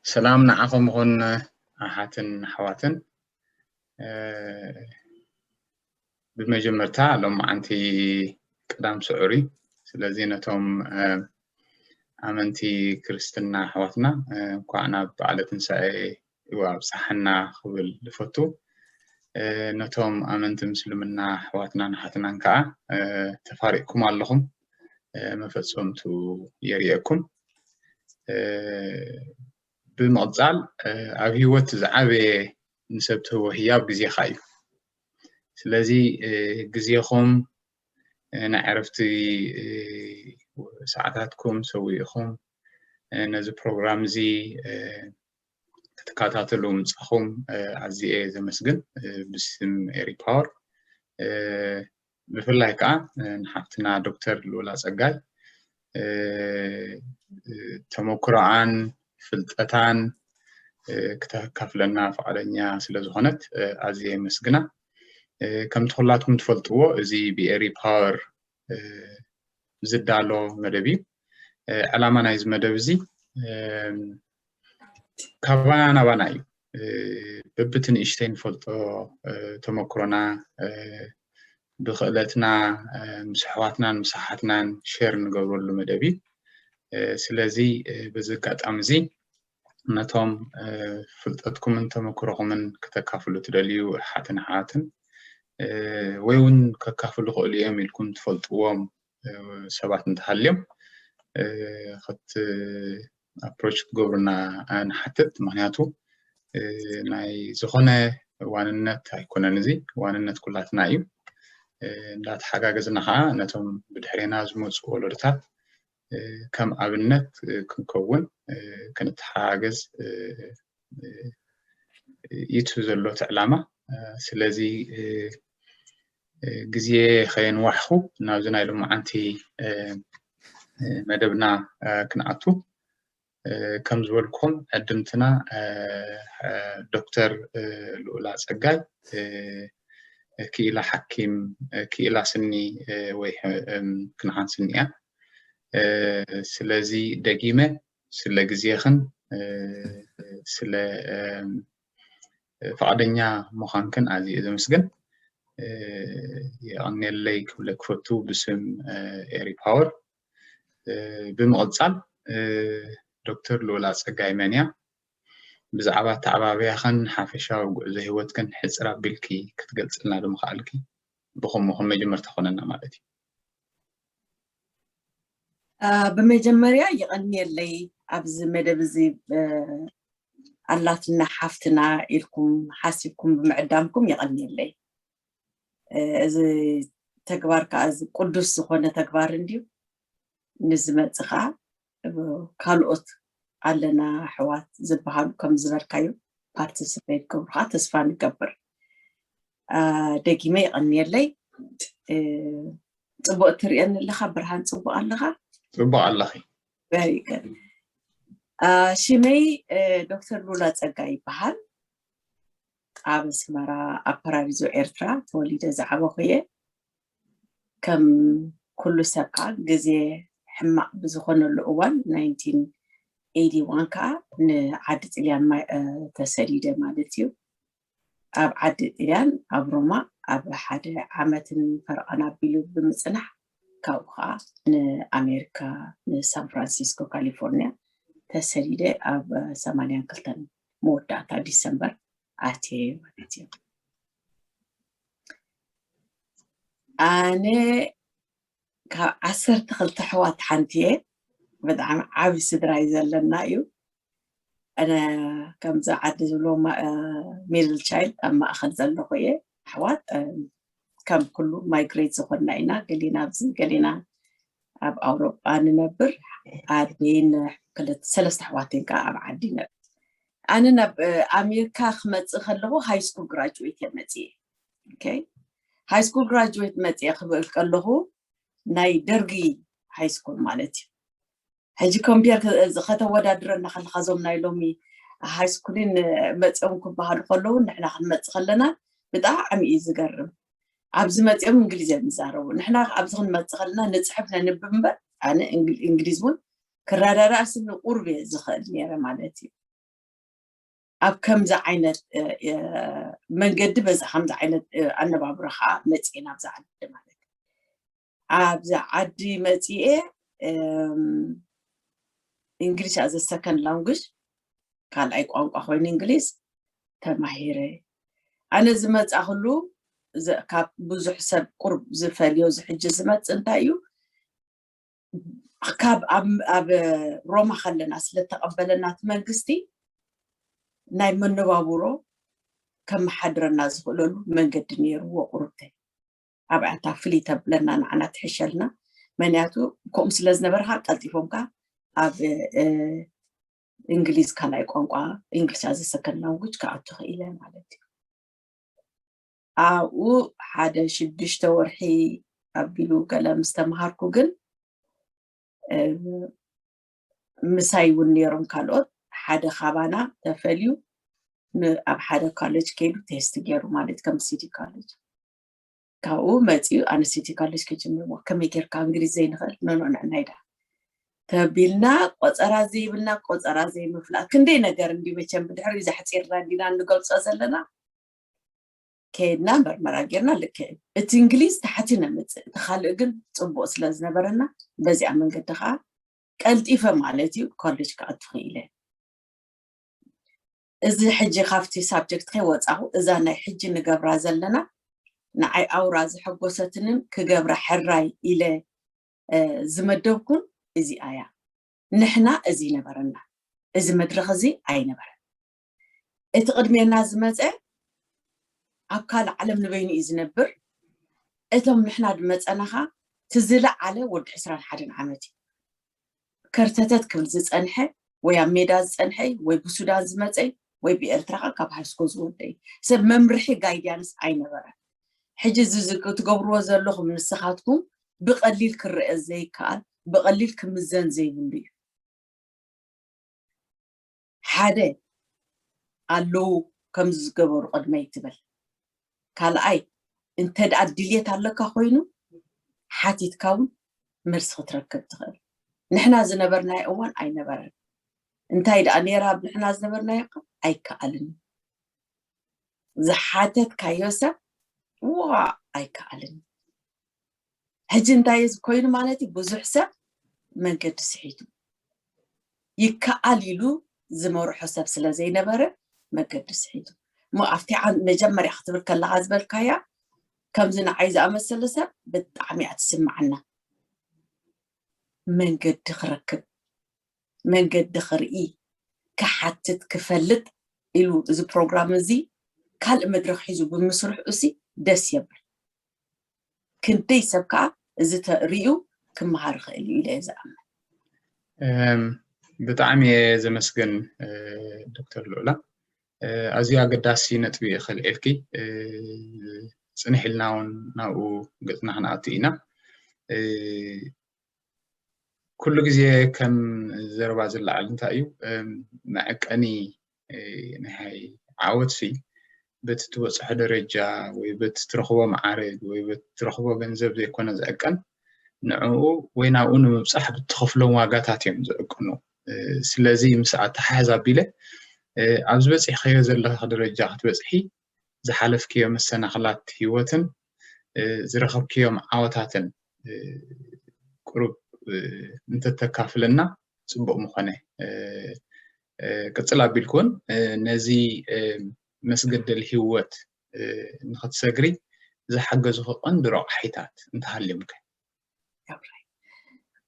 ሰላም ንዓኹም ይኹን ኣሓትን ኣሕዋትን። እ፣ ብመጀመርታ ሎማዓንቲ ቀዳም ስዑር እዩ። ስለዚ ነቶም፣ እ፣ ኣመንቲ ክርስትና ኣሕዋትና፣ እ፣ እንኳዕ ናብ በዓለ ትንሳኤ ኣብፀሐና ክብል ዝፈቱ። እ፣ ነቶም ኣመንቲ ምስልምና ኣሕዋትናን ኣሓትናን ከዓ፣ እ፣ ተፋሪቕኩም ኣለኹም። እ፣ መፈጸምቱ የርእየኩም። እ፣ ብምቕጻል፣ እ፣ ኣብ ህይወት ዝዓበየ ንሰብ ትህቦ ህያብ ግዜኻ እዩ። ስለዚ፣ እ፣ ግዜኹም፣ እ፣ ናይ ዕረፍቲ፣ እ፣ ሰዓታትኩም ሰዊእኹም፣ እ፣ ነዚ ፕሮግራም እዚ፣ እ፣ ክትከታተሉ ምጻኹም፣ እ፣ ኣዝየ ዘመስግን፣ እ፣ ብስም ኤሪ ፓወር። እ፣ ብፍላይ ከኣ፣ እ፣ ንሓፍትና ዶክተር ልኡላ ጸጋይ፣ እ፣ እ፣ ተመክሮኣን ፍልጠታን፣ እ፣ ክተካፍለና ፍቓደኛ ስለ ዝኾነት፣ እ፣ ኣዝየ የመስግና። እ፣ ከምቲ ኩላትኩም ትፈልጥዎ፣ እዚ ብኤሪ ፓወር፣ እ፣ ዝዳሎ መደብ እዩ። እ፣ ዕላማ ናይዚ መደብ እዚ፣ እ፣ ካባና ናባና እዩ። እ፣ በብቲ ንእሽተይ ንፈልጦ፣ እ፣ ተመክሮና፣ እ፣ ብክእለትና፣ እ፣ ምስ ኣሕዋትናን ምስ ኣሓትናን ሼር ንገብረሉ መደብ እዩ። እ፣ ስለዚ፣ እ፣ በዚ ኣጋጣሚ እዚ ነቶም፣ እ፣ ፍልጠትኩምን ተመክሮኹምን ክተካፍሉ ትደልዩ ኣሓትን ኣሕዋትን፣ እ፣ ወይ እውን ከካፍሉ ክእሉ እዮም ኢልኩም ትፈልጥዎም፣ እ፣ ሰባት እንተሃልዮም፣ እ፣ ክት-፣ ኣፕሮች ክትገብሩና ንሓትት። ምኽንያቱ፣ እ፣ ናይ ዝኾነ ዋንነት ኣይኮነን፣ እዚ ዋንነት ኩላትና እዩ። እ፣ እንዳተሓጋገዝና ከዓ ነቶም ብድሕሬና ዝመፁ ወለዶታት፣ እ፣ ከም ኣብነት፣ እ፣ ክንከውን፣ እ፣ ክንተሓጋገዝ፣ እ፣ እ፣ እዩ እቲ ዘሎ እቲ ዕላማ። እ፣ ስለዚ፣ እ፣ እ፣ ግዜ ከየንዋሕኹ ናብዚ ናይ ሎማዓንቲ፣ እ፣ እ፣ መደብና፣ እ፣ ክንኣቱ። እ፣ ከም ዝበልኩኹም ዕድምትና፣ እ፣ እ፣ ዶክተር፣ እ፣ ልኡላ ጸጋይ፣ እ፣ ክኢላ ሓኪም፣ እ፣ ክኢላ ስኒ፣ እ፣ ወይ ሕ-፣ እም፣ ክንዓን ስኒ እያ። እ፣ ስለዚ ደጊመ ስለ ግዜኽን፣ እ፣ ስለ፣ እም፣ ፍቓደኛ ምዃንክን ኣዝየ ዘመስግን። እ፣ የቐንየለይ ክብለኪ ክፈቱ ብስም፣ እ፣ ኤሪ ፓወር። እ፣ ብምቕጻል፣ እ፣ ዶክተር ልኡላ ጸጋይ መን እያ? ብዛዕባ ኣተዓባብያኽን ሓፈሻዊ ጉዕዞ ህይወትክን ሕጽር ኣቢልኪ ክትገልጽልና ዶ ምኸኣልኪ? ብኸምኡ ከም መጀመርታ ኮነና ማለት እዩ። አ፣ ብመጀመርያ የቐንየለይ ኣብዚ መደብ እዚ፣ እ፣ ኣላትና ሓፍትና ኢልኩም ሓሲብኩም ብምዕዳምኩም የቐንየለይ። እ፣ እዚ ተግባር ከዓ እዚ ቅዱስ ዝኾነ ተግባር እንድዩ። ንዝመጽእ ከዓ፣ እ፣ ካልኦት ኣለና ኣሕዋት ዝበሃሉ ከም ዝበልካዮ ፓርቲስፔት ክገብሩ ከዓ ተስፋ ንገብር። አ፣ ደጊመ የቐንየለይ። እ፣ ጽቡቕ ትርእየኒ ኣለኻ ብርሃን፣ ጽቡቕ ኣለኻ? ጽቡቕ ኣለኺ። Very good። አ፣ ሽመይ፣ እ፣ ዶክተር ሉላ ጸጋይ ይበሃል። ኣብ ኣስመራ ኣብ ፓራዲዞ ኤርትራ ተወሊደ ዝዓበኹ እየ። ከም ኩሉ ሰብ ከዓ ግዜ ሕማቕ ብዝኾነሉ እዋን ናይንቲን ኤይቲ ዋን ከዓ ንዓዲ ጥልያን ማ-፣ እ፣ ተሰዲደ ማለት እዩ። ኣብ ዓዲ ጥልያን ኣብ ሮማ ኣብ ሓደ ዓመትን ፈረቓን ኣቢሉ ብምጽናሕ ካብኡ ከዓ ንኣሜሪካ ንሳን ፍራንሲስኮ ካሊፎርኒያ ተሰዲደ ኣብ ሰማንያን ክልተን መወዳእታ ዲሰምበር ኣትየ ማለት እዩ። ኣነ ካብ ዓሰርተ ክልተ ኣሕዋት ሓንቲ እየ። ብጣዕሚ ዓቢ ስድራ እዩ ዘለና እዩ። ኣነ ከምዚ ዓዲ ዝብሎ ማ-፣ እ፣ ሚድል ቻይልድ ኣብ ማእኸል ዘለኹ እየ። ኣሕዋት፣ እ፣ ከም ኩሉ ማይግሬት ዝኾንና ኢና። ገሊና ኣብዚ፣ ገሊና ኣብ ኣውሮጳ ንነብር። ኣደይን ክልተ፣ ሰለስተ ኣሕዋተይን ከዓ ኣብ ዓዲ ይነብር። ኣነ ናብ፣ እ፣ ኣሜሪካ ክመጽእ ከለኹ ሃይ ስኩል ግራጁዌት እየ መጽየ። ኦኬ፣ ሃይ ስኩል ግራጁዌት መጽየ ክብል ከለኹ ናይ ደርጊ ሃይ ስኩል ማለት እዩ። ሕጂ ኮምፔር ከ-፣ ከተወዳድረና ከለኻ እዞም ናይ ሎሚ ሃይ ስኩልን መጽኦም ክበሃሉ ከለዉ ንሕና ክንመጽእ ከለና ብጣዕሚ እዩ ዝገርም። ኣብዚ መጽኦም እንግሊዝ እዮም ዝዛረቡ። ንሕና ኣብዚ ክንመጽእ ከለና ንጽሕፍ ነንብብ እምበር ኣነ እንግል-፣ እንግሊዝ እውን ክረዳዳእ ስኒ ቁሩብ እየ ዝኽእል ነይረ ማለት እዩ። ኣብ ከምዚ ዓይነት መንገዲ በዚ ከምዚ ዓይነት ኣነባብሮ ከዓ መፅኤ ናብዛ ዓዲ ማለት ኣብዛ ዓዲ መፅኤ English as a second language ካልኣይ ቋንቋ ኮይኑ እንግሊዝ ተማሂረ። ኣነ ዝመፃ ኩሉ ካብ ብዙሕ ሰብ ቁርብ ዝፈልዮ ዝሕጂ ዝመፅ እንታይ እዩ ካብ ኣብ ሮማ ከለና ስለተቐበለና እቲ መንግስቲ ናይ መነባብሮ ከመሓድረና ዝኽእለሉ መንገዲ ነይርዎ ቁርብተይ ኣብኣታ ፍልይ ተብለና ንዓና ትሕሸልና መንያቱ ከምኡ ስለ ዝነበርካ ቀልጢፎምካ ኣብ እንግሊዝ ካልኣይ ቋንቋ English as a second language ክኣቱ ክኢለ ማለት እዩ ኣብኡ ሓደ ሽዱሽተ ወርሒ ኣቢሉ ገለ ምስ ተምሃርኩ ግን ምሳይ እውን ነይሮም ካልኦት ሓደ ካባና ተፈልዩ ኣብ ሓደ college ከይዱ test ገይሩ ማለት ከም city college ካብኡ መፂኡ ኣነ city college ከጅምርዎ ከመይ ጌርካ እንግሊዝ ዘይንኽእል ኖኖ ንዕናይ ዳ ተቢልና ቆፀራ ዘይብልና ቆፀራ ዘይምፍላጥ ክንደይ ነገር እንዲ መቸም ብድሕሪ ዘሕፂርና እንዲና እንገልፆ ዘለና ከይድና መርመራ ጌርና ልክዕ እቲ እንግሊዝ ታሕቲ ነምፅእ እቲ ካልእ ግን ፅቡቅ ስለ ዝነበረና በዚኣ መንገዲ ከዓ ቀልጢፈ ማለት እዩ college ክኣቱ ክኢለ እዚ ሕጂ ካብቲ subject ከይወፃኹ እዛ ናይ ሕጂ ንገብራ ዘለና ንዓይ ኣውራ ዘሐጎሰትንን ክገብራ ሕራይ ኢለ ዝመደብኩን እዚኣ እያ ንሕና እዚ ይነበረና እዚ መድረኽ እዚ ኣይነበረን እቲ ቅድሜና ዝመፀ ኣብ ካልእ ዓለም ንበይኑ እዩ ዝነብር እቶም ንሕና ዝመፀናኻ ትዝለዓለ ወዲ ዕስራን ሓደን ዓመት እዩ ከርተተት ክብል ዝፀንሐ ወይ ኣብ ሜዳ ዝፀንሐ ወይ ብሱዳን ዝመፀ ወይ ብኤርትራ ካብ ሃይስኮ ዝወደ እዩ ሰብ መምርሒ guidance ኣይነበረን ሕጂ እዚ ትገብርዎ ዘለኹም ንስኻትኩም ብቐሊል ክረአ ዘይከኣል ብቐሊል ክምዘን ዘይብሉ እዩ ሓደ ኣለዉ ከም ዝገበሩ ቅድመይ ትብል ካልኣይ እንተ ደኣ ድልየት ኣለካ ኮይኑ ሓቲትካ እውን መልሲ ክትረክብ ትኽእል ንሕና ዝነበርናዮ እዋን ኣይነበረን እንታይ ደኣ ነይራ ኣብ ንሕና ዝነበርናዮ ኣይከኣልን ዝሓተትካዮ ሰብ ዋ ኣይከኣልን ሕጂ እንታይ ኮይኑ ማለት እዩ ብዙሕ ሰብ መንገዲ ስሒቱ ይከኣል ኢሉ ዝመርሖ ሰብ ስለ ዘይነበረ መገዲ ስሒቱ እሞ ኣብቲ መጀመርያ ክትብል ከለካ ዝበልካያ ከምዚ ንዓይ ዝኣመሰለ ሰብ ብጣዕሚ እያ ትስምዓና መንገዲ ክረክብ መንገዲ ክርኢ ክሓትት ክፈልጥ ኢሉ እዚ ፕሮግራም እዚ ካልእ መድረክ ሒዙ ብምስርሑ እሲ ደስ የብል ክንደይ ሰብ ከዓ እዚ ተርእዩ ክመሃር ይኽእል እዩ ኢለ ዝኣምን ብጣዕሚ እየ ዘመስግን ዶክተር ልዑላ ኣዝዩ ኣገዳሲ ነጥቢ እየ ከልዕልኪ ፅንሕ ኢልና እውን ናብኡ ገፅና ክንኣቱ ኢና ኩሉ ግዜ ከም ዘረባ ዝለዓል እንታይ እዩ መዐቀኒ ናይ ዓወት ሲ በቲ ትበፅሖ ደረጃ ወይ በቲ ትረኽቦ መዓርግ ወይ በቲ ትረኽቦ ገንዘብ ዘይኮነ ዝዕቀን ንዕኡ ወይ ናብኡ ንምብፃሕ ብትኸፍሎም ዋጋታት እዮም ዝዕቅኑ ስለዚ ምስ ኣተሓሕዝ ኣቢለ ኣብ ዝበፅሕካዮ ዘለካ ደረጃ ክትበፅሒ ዝሓለፍክዮ መሰናኽላት ህይወትን ዝረኸብክዮም ዓወታትን ቁሩብ እንተተካፍለና ፅቡቅ ምኾነ ቅፅል ኣቢልኩ እውን ነዚ መስገደል ህይወት ንክትሰግሪ ዝሓገዙ ቀንዲ ረቋሒታት እንተሃልዮም ከ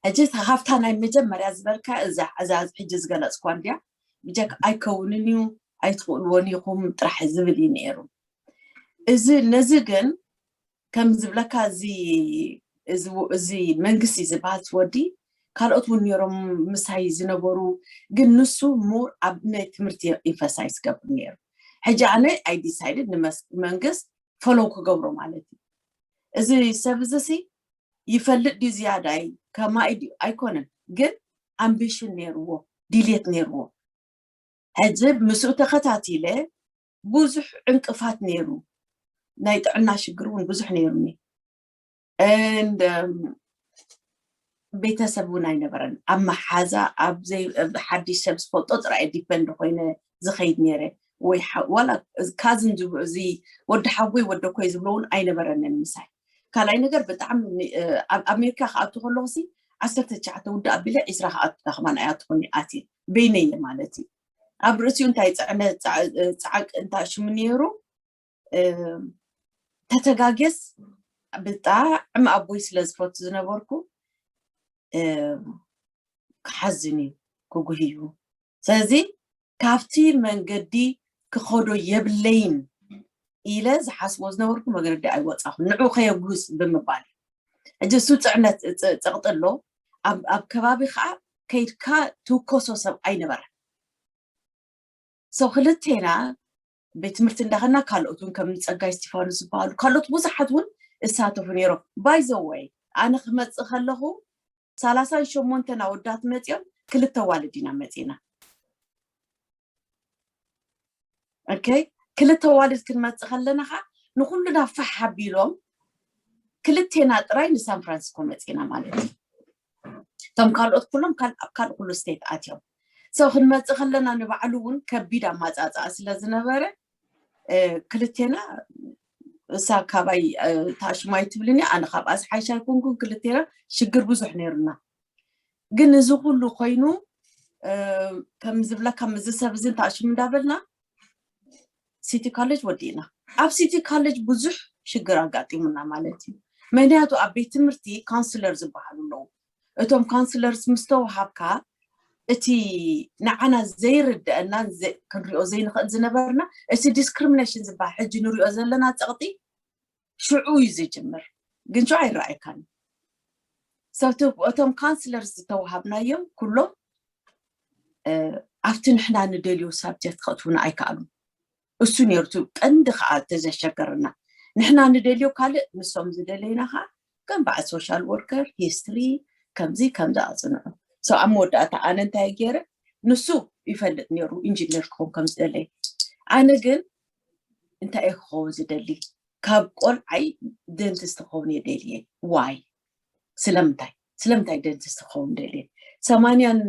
ሕጂ ካብታ ናይ መጀመርያ ዝበልካ እዛ እዛ ሕጂ ዝገለፅኳ እንድያ ብጀክ ኣይከውንን እዩ ኣይትኽእልዎን ኢኹም ጥራሕ ዝብል እዩ ነይሩ እዚ ነዚ ግን ከም ዝብለካ እዚ እዚ መንግስቲ ዝበሃል ወዲ ካልኦት እውን ነይሮም ምሳይ ዝነበሩ ግን ንሱ ሙር ኣብ ናይ ትምህርቲ ኢንፈሳይዝ ገብር ነይሩ ሕጂ ኣነ ኣይ ዲሳይድድ ንመንግስት ፈለው ክገብሮ ማለት እዩ እዚ ሰብ እዚ ሲ ይፈልጥ ድዩ ዝያዳይ ከማይ ድዩ ኣይኮነን ግን ኣምቢሽን ነይርዎ ድልየት ነይርዎ ሕጂ ምስኡ ተኸታቲለ ብዙሕ ዕንቅፋት ነይሩ ናይ ጥዕና ሽግር እውን ብዙሕ ነይሩኒ and ቤተሰብ እውን ኣይነበረን ኣብ መሓዛ ኣብ ሓድሽ ሰብ ዝፈልጦ ጥራይ ዲፐንድ ኮይነ ዝኸይድ ነይረ። ወይ ዋላ ካዝን እዚ ወዲ ሓጎይ ወደኮይ ዝብሎ እውን ኣይነበረንን ምሳይ። ካልኣይ ነገር ብጣዕሚ ኣብ ኣሜሪካ ክኣቱ ከለኹ ሲ ዓሰርተ ትሽዓተ ውድእ ኣቢለ ዒስራ ክኣቱ ከማን ኣይኣትኹን ኣትየ በይነየ ማለት እዩ። ኣብ ርእሲኡ እንታይ ፀዕነ ፃዕቅ እንታይ ሽሙ ነይሩ ተተጋጌስ ብጣዕሚ ኣቦይ ስለ ዝፈቱ ዝነበርኩ ክሓዝን እዩ ክጉህ እዩ። ስለዚ ካብቲ መንገዲ ክኸዶ የብለይን ኢለ ዝሓስቦ ዝነበርኩ መገዲ ኣይወፃኹ ንዑ ከየጉስ ብምባል እዩ። ሕጂ እሱ ፅዕነት ፀቕጢ ኣሎ። ኣብ ከባቢ ከዓ ከይድካ ትውከሶ ሰብ ኣይነበረን። ሰው ክልቴና ቤት ትምህርቲ እንዳኸና ካልኦት እውን ከም ፀጋይ እስቲፋኖስ ዝበሃሉ ካልኦት ብዙሓት እውን እሳተፉ ነይሮም። ባይዘወይ ኣነ ክመፅእ ከለኹ ሰላሳን ሸሞንተን ኣወዳት መፂኦም ክልተ ዋልድ ኢና መፂና። ኦኬ ክልተ ዋልድ ክንመፅእ ከለና ከዓ ንኩሉና ፋሕ ኣቢሎም ክልቴና ጥራይ ንሳን ፍራንሲስኮ መፂና ማለት እዩ። እቶም ካልኦት ኩሎም ኣብ ካልእ ኩሉ ስቴት ኣትዮም። ሰው ክንመፅእ ከለና ንባዕሉ እውን ከቢድ ኣማፃፅኣ ስለ ዝነበረ ክልቴና እሳ ካባይ ታሽማይ ትብልኒ ኣነ ካብኣ ዝሓይሽ ኣይኮንኩን። ክልቴና ሽግር ብዙሕ ነይሩና። ግን እዚ ኩሉ ኮይኑ ከም ዝብለካ ምዚ ሰብ እዚ እንታሽም እንዳበልና ሲቲ ካሌጅ ወዲእና። ኣብ ሲቲ ካሌጅ ብዙሕ ሽግር ኣጋጢሙና ማለት እዩ። ምክንያቱ ኣብ ቤት ትምህርቲ ካውንስለር ዝበሃሉ ኣለዉ። እቶም ካውንስለርስ ምስ ተወሃብካ እቲ ንዓና ዘይርድአና ክንሪኦ ዘይንኽእል ዝነበርና እቲ ዲስክሪሚኔሽን ዝበሃል ሕጂ ንሪኦ ዘለና ፀቕጢ ሽዑ እዩ ዝጅምር። ግን ሽዑ ኣይረኣየካን። ሰብቲ እቶም ካውንስለርስ ዝተወሃብናዮም ኩሎም ኣብቲ ንሕና ንደልዮ ሳብጀክት ከእትውና ኣይከኣሉን። እሱ ነይሩ እቲ ቀንዲ ከዓ እቲ ዘሸገርና። ንሕና ንደልዮ ካልእ ንሶም ዝደለይና ከዓ ከም በዓል ሶሻል ወርከር ሂስትሪ ከምዚ ከምዚ ኣፅንዑ። ሰው ኣብ መወዳእታ ኣነ እንታይ ገይረ ንሱ ይፈልጥ ነይሩ ኢንጂነር ክኸውን ከም ዝደለይ። ኣነ ግን እንታይ እየ ክኸውን ዝደሊ? ካብ ቆልዓይ ደንቲስት ክኸውን እየ ደልየ። ዋይ ስለምንታይ ስለምንታይ ደንቲስት ክኸውን ደልየ? ሰማንያን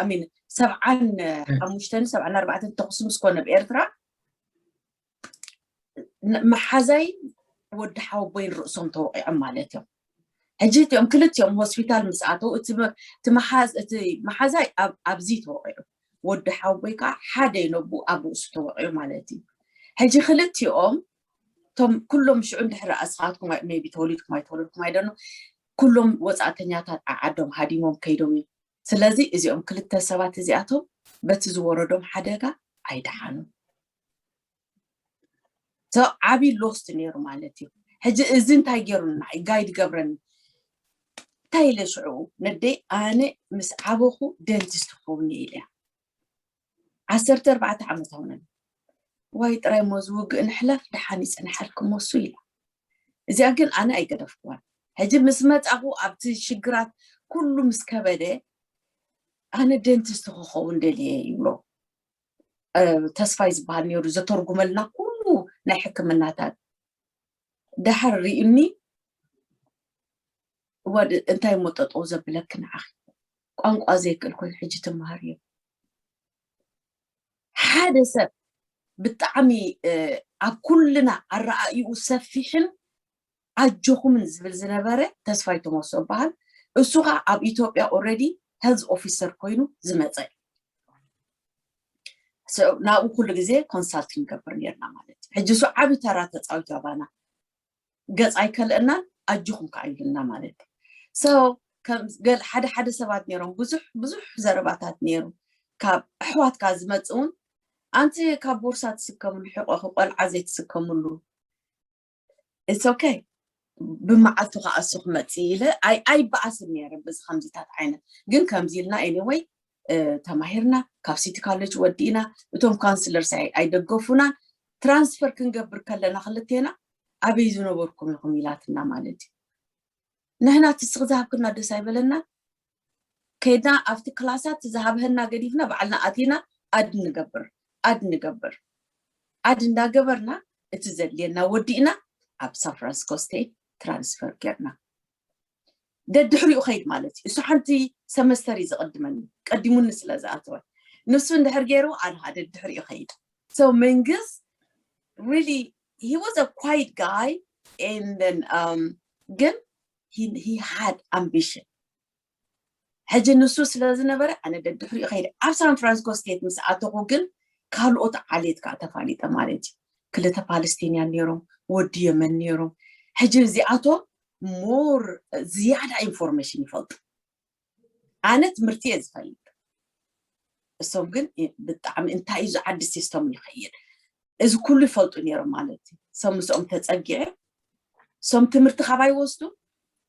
ኣሚን ሰብዓን ሓሙሽተን ሰብዓን ኣርባዕተን ተኹሲ ምስ ኮነ ብኤርትራ መሓዛይ ወዲ ሓወቦይን ርእሶም ተወቂዖም ማለት እዮም። ሕጂ እቲኦም ክልቲኦም ሆስፒታል ምስ ኣተው እቲ መሓዛይ ኣብዚ ተወቂዑ ወዲ ሓወቦይ ከዓ ሓደ ነቡ ኣብ ርእሱ ተወቂዑ ማለት እዩ። ሕጂ ክልቲኦም እቶም ኩሎም ሽዑ እንድሕር ኣስኻትኩም ቢ ተወሊድኩም ኣይተወለድኩም ኣይደኖ ኩሎም ወፃእተኛታት ዓዓዶም ሃዲሞም ከይዶም እዩ። ስለዚ እዚኦም ክልተ ሰባት እዚኣቶም በቲ ዝወረዶም ሓደጋ ኣይደሓኑን። ዓብይ ሎስት ነይሩ ማለት እዩ። ሕጂ እዚ እንታይ ገይሩና ጋይድ ገብረኒ እንታይ ኢለ ሽዑ ነደይ ኣነ ምስ ዓበኹ ደንቲስት ክኸውን እየ ኢለያ። ዓሰርተ ኣርባዕተ ዓመት ሆነን ዋይ ጥራይ ሞ ዝውግእ ንሕለፍ ደሓን ይፅንሓልክሞ እሱ ኢላ። እዚኣ ግን ኣነ ኣይገደፍኩዋን። ሕጂ ምስ መፃኹ ኣብቲ ሽግራት ኩሉ ምስ ከበደ ኣነ ደንቲስት ክኸውን ደልየ ይብሎ። ተስፋይ ዝበሃል ነይሩ ዘተርጉመልና ኩሉ ናይ ሕክምናታት። ደሓር ሪእኒ እንታይ ሞ ጠጠው ዘብለክ ንዓኺ ቋንቋ ዘይክእል ኮይኑ ሕጂ ትመሃር እዮም። ሓደ ሰብ ብጣዕሚ ኣብ ኩልና ኣረኣእይኡ ሰፊሕን ኣጆኹምን ዝብል ዝነበረ ተስፋይ ተመስገን በሃል። እሱ ከዓ ኣብ ኢትዮጵያ ኦልሬዲ ሄልዝ ኦፊሰር ኮይኑ ዝመፀ ናብኡ ኩሉ ግዜ ኮንሳልት ንገብር ነርና ማለት እዩ። ሕጂ እሱ ዓብዪ ተራ ተፃዊቱ ኣባና ገፅ ኣይከልእናን ኣጆኹም ከዓ ኢሉና ማለት እዩ። ሓደ ሓደ ሰባት ነይሮም ብዙሕ ብዙሕ ዘረባታት ነይሩ ካብ ኣሕዋትካ ዝመፅ እውን ኣንቲ ካብ ቦርሳ ትስከምሉ ሕቆ ቆልዓ ዘይትስከምሉ it's okay ብመዓልቱ ከዓ እሱ ክመፅእ ኢለ ኣይበኣስን ነይረ። በዚ ከምዚታት ዓይነት ግን ከምዚ ኢልና anyway ተማሂርና ካብ ሲቲ ካሌጅ ወዲእና እቶም ካውንስለርስ ኣይደገፉናን። ትራንስፈር ክንገብር ከለና ክልቴና ኣበይ ዝነበርኩም ኢኹም ኢላትና ማለት እዩ። ንሕና እቲ ስኽ ዝሃብክና ደስ ኣይበለና ከይድና ኣብቲ ክላሳት ዝሃብሀና ገዲፍና ባዕልና ኣቲና ኣድ ንገብር ኣድ ንገብር ኣድ እንዳገበርና እቲ ዘድልየና ወዲእና ኣብ ሳን ፍራንሲስኮ ስቴት ትራንስፈር ጌርና። ደድሕሪኡ ከይድ ማለት እዩ። እሱ ሓንቲ ሰመስተር እዩ ዝቐድመኒ ቀዲሙኒ ስለ ዝኣተወ ንሱ እንድሕር ገይሩ ኣነ ሓደ ድሕሪኡ ይኸይድ። So መንግስት really, he was a quiet guy, and then um ግን he, he had ambition. ሕጂ ንሱ ስለ ዝነበረ ኣነ ደድሕሪኡ ከይደ ኣብ ሳን ፍራንሲስኮ ስቴት ምስ ኣተኹ ግን ካልኦት ዓሌት ከዓ ተፋሊጠ ማለት እዩ። ክልተ ፓለስቲንያን ነይሮም፣ ወዲ የመን ነይሮም። ሕጂ እዚኣቶም more ዝያዳ ኢንፎርሜሽን ይፈልጡ። ኣነ ትምህርቲ እየ ዝፈልጥ፣ እሶም ግን ብጣዕሚ እንታይ እዩ ዝዓዲ ሲስተም ይኸይድ፣ እዚ ኩሉ ይፈልጡ ነይሮም ማለት እዩ። ሰም ምስኦም ተፀጊዐ፣ ሰም ትምህርቲ ካባይ ይወስዱ፣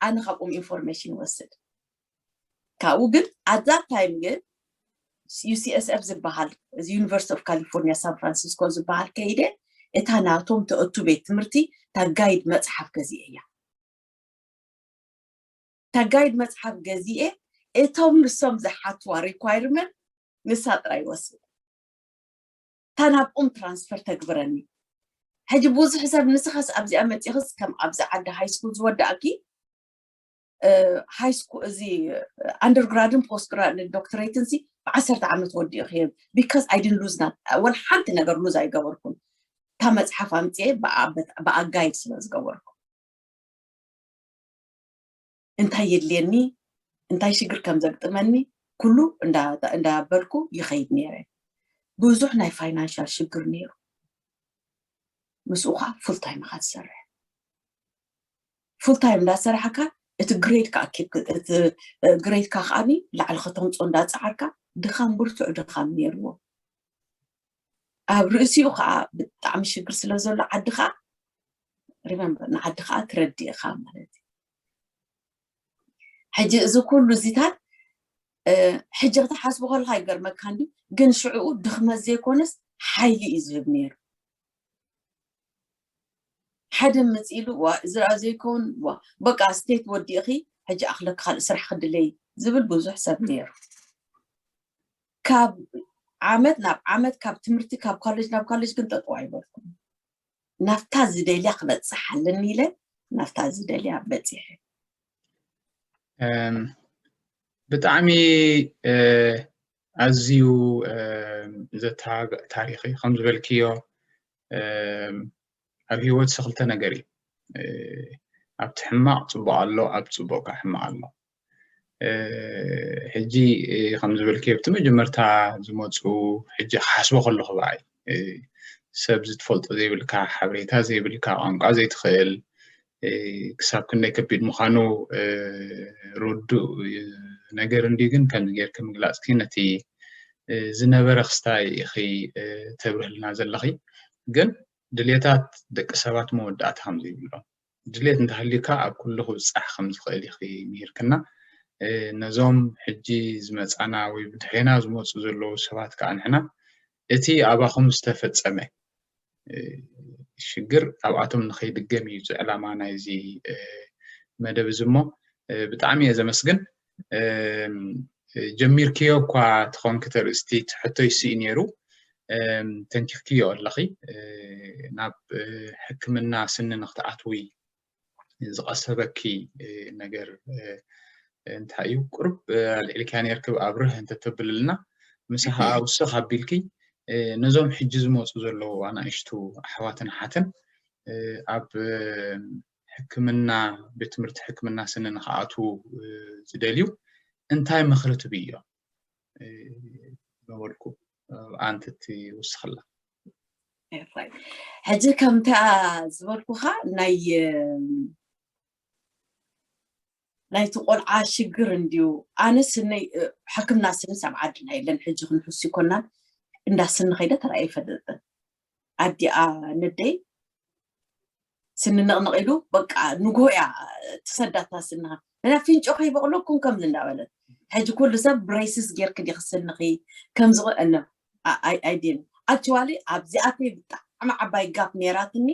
ኣነ ካብኦም ኢንፎርሜሽን ይወስድ። ካብኡ ግን ኣዛ ታይም ግን ዩሲኤስኤፍ ዝበሃል እዚ ዩኒቨርሲቲ ኦፍ ካሊፎርኒያ ሳን ፍራንሲስኮ ዝበሃል ከይደ እታ ናቶም ተእቱ ቤት ትምህርቲ እታ ጋይድ መፅሓፍ ገዚኤ እያ። እታ ጋይድ መፅሓፍ ገዚኤ እቶም ንሶም ዝሓትዋ ሪኳይርመንት ንሳ ጥራይ ይወስድ። እታ ናብኦም ትራንስፈር ተግብረኒ። ሕጂ ብዙሕ ሰብ ንስኻስ ኣብዚኣ መፂኽስ ከም ኣብዚ ዓዲ ሃይ ስኩል ዝወዳእኪ ሃይ ስኩል እዚ ኣንደርግራድን ፖስት ዶክትሬትን ሲ ብዓሰርተ ዓመት ወዲኡ ክየብ because I didn't lose not ወላ ሓንቲ ነገር ሉዝ ኣይገበርኩን። እታ መፅሓፍ ኣምፅኤ ብኣጋይድ ስለ ዝገበርኩ እንታይ የድልየኒ እንታይ ሽግር ከም ዘግጥመኒ ኩሉ እንዳበልኩ ይኸይድ ነይረ። ብዙሕ ናይ ፋይናንሻል ሽግር ነይሩ። ምስኡ ከዓ ፉል ታይም ኢኻ ትሰርሕ። ፉል ታይም እንዳሰራሕካ እቲ ግሬድካ ኣኪብ እቲ ግሬድካ ከዓ ላዕሊ ከተምፅኦ እንዳፀዓርካ ድኻም ብርቱዕ ድኻም ነይርዎ። ኣብ ርእሲኡ ከዓ ብጣዕሚ ሽግር ስለ ዘሎ ዓዲ ከዓ ሪመምበር ንዓዲ ከዓ ትረድእ ኢኻ ማለት እዩ። ሕጂ እዚ ኩሉ እዚታት ሕጂ ክትሓስቦ ከለካ ይገርመካ እንዲ ግን ሽዕኡ ድኽመት ዘይኮነስ ሓይሊ እዩ ዝህብ ነይሩ። ሓደ መፂሉ ዋ እዚ ኣ ዘይከውን ዋ በቃ ስቴት ወዲእኺ ሕጂ ኣኽለክ ካልእ ስራሕ ክድለይ ዝብል ብዙሕ ሰብ ነይሩ። ካብ ዓመት ናብ ዓመት ካብ ትምህርቲ ካብ ኮሌጅ ናብ ኮሌጅ ግን ጠጥዋ ኣይበልኩም። ናብታ ዝደልያ ክበፅሕ ኣለኒ ኢለ ናብታ ዝደልያ በፂሐ። ብጣዕሚ ኣዝዩ ዘተባብዕ ታሪኽ እዩ። ከም ዝበልክዮ ኣብ ህይወት ክልተ ነገር እዩ። ኣብቲ ሕማቕ ፅቡቕ ኣሎ፣ ኣብ ፅቡቕ ከዓ ሕማቕ ኣሎ። ሕጂ ከም ዝበልክዮ ኣብቲ መጀመርታ ዝመፁ ሕጂ ክሓስቦ ከለኹ ብኣይ ሰብ ዝትፈልጦ ዘይብልካ፣ ሓበሬታ ዘይብልካ፣ ቋንቋ ዘይትኽእል ክሳብ ክንደይ ከቢድ ምዃኑ ርዱእ ነገር እንድዩ። ግን ከምዚ ጌርኪ ምግላፅኪ ነቲ ዝነበረ ክስታይ ኢኺ ተብርህልና ዘለኺ። ግን ድሌታት ደቂ ሰባት መወዳእታ ከም ዘይብሎም፣ ድሌት እንተሃልዩካ ኣብ ኩሉ ክብፃሕ ከም ዝኽእል ኢኺ ምሂርክና። ነዞም ሕጂ ዝመፃና ወይ ብድሕሬና ዝመፁ ዘለዉ ሰባት ከዓ ንሕና እቲ ኣባኹም ዝተፈፀመ ሽግር ኣብኣቶም ንኸይድገም እዩ እዚ ዕላማ ናይዚ መደብ እዚ። እሞ ብጣዕሚ እየ ዘመስግን። ጀሚርክዮ እኳ ትኾንኪ ተርእስቲ እቲ ሕቶይ ስኢ ነይሩ፣ ተንኪፍክዮ ኣለኺ። ናብ ሕክምና ስኒ ንክትኣትዊ ዝቐሰበኪ ነገር እንታይ እዩ? ቁርብ ኣልዒልክያ ነይርኪ ኣብርህ እንተተብልልና፣ ምሳኻ ውስኽ ኣቢልኪ ነዞም ሕጂ ዝመፁ ዘለዉ ኣናእሽቱ ኣሕዋትን ኣሓትን ኣብ ሕክምና ቤት ትምህርቲ ሕክምና ስኒ ንክኣትዉ ዝደልዩ እንታይ ምኽሪ ትብዮ ነበርኩ ኣንተ ትውስኽላ? ሕጂ ከምታ ዝበልኩኻ ናይ ናይቲ ቆልዓ ሽግር እንድዩ። ኣነ ስነይ ሕክምና ስንስ ኣብ ዓድና የለን። ሕጂ ክንሕሱ ይኮናን እንዳ ስኒ ከይደ ተራእየ ይፈልጥን። ኣዲኣ ነደይ ስኒ ንቕንቕ ኢሉ በቃ ንግሆ እያ ትሰዳታ ስንኻ እና ፊንጮ ከይበቕለኩም ከምዚ እንዳበለት ሕጂ ኩሉ ሰብ ብሬስስ ጌርክ ዲኺ ስንኺ ከምዚ እነ ኣይዲን ኣክቹዋሊ ኣብዚኣተይ ብጣዕሚ ዓባይ ጋፕ ነይራትኒ።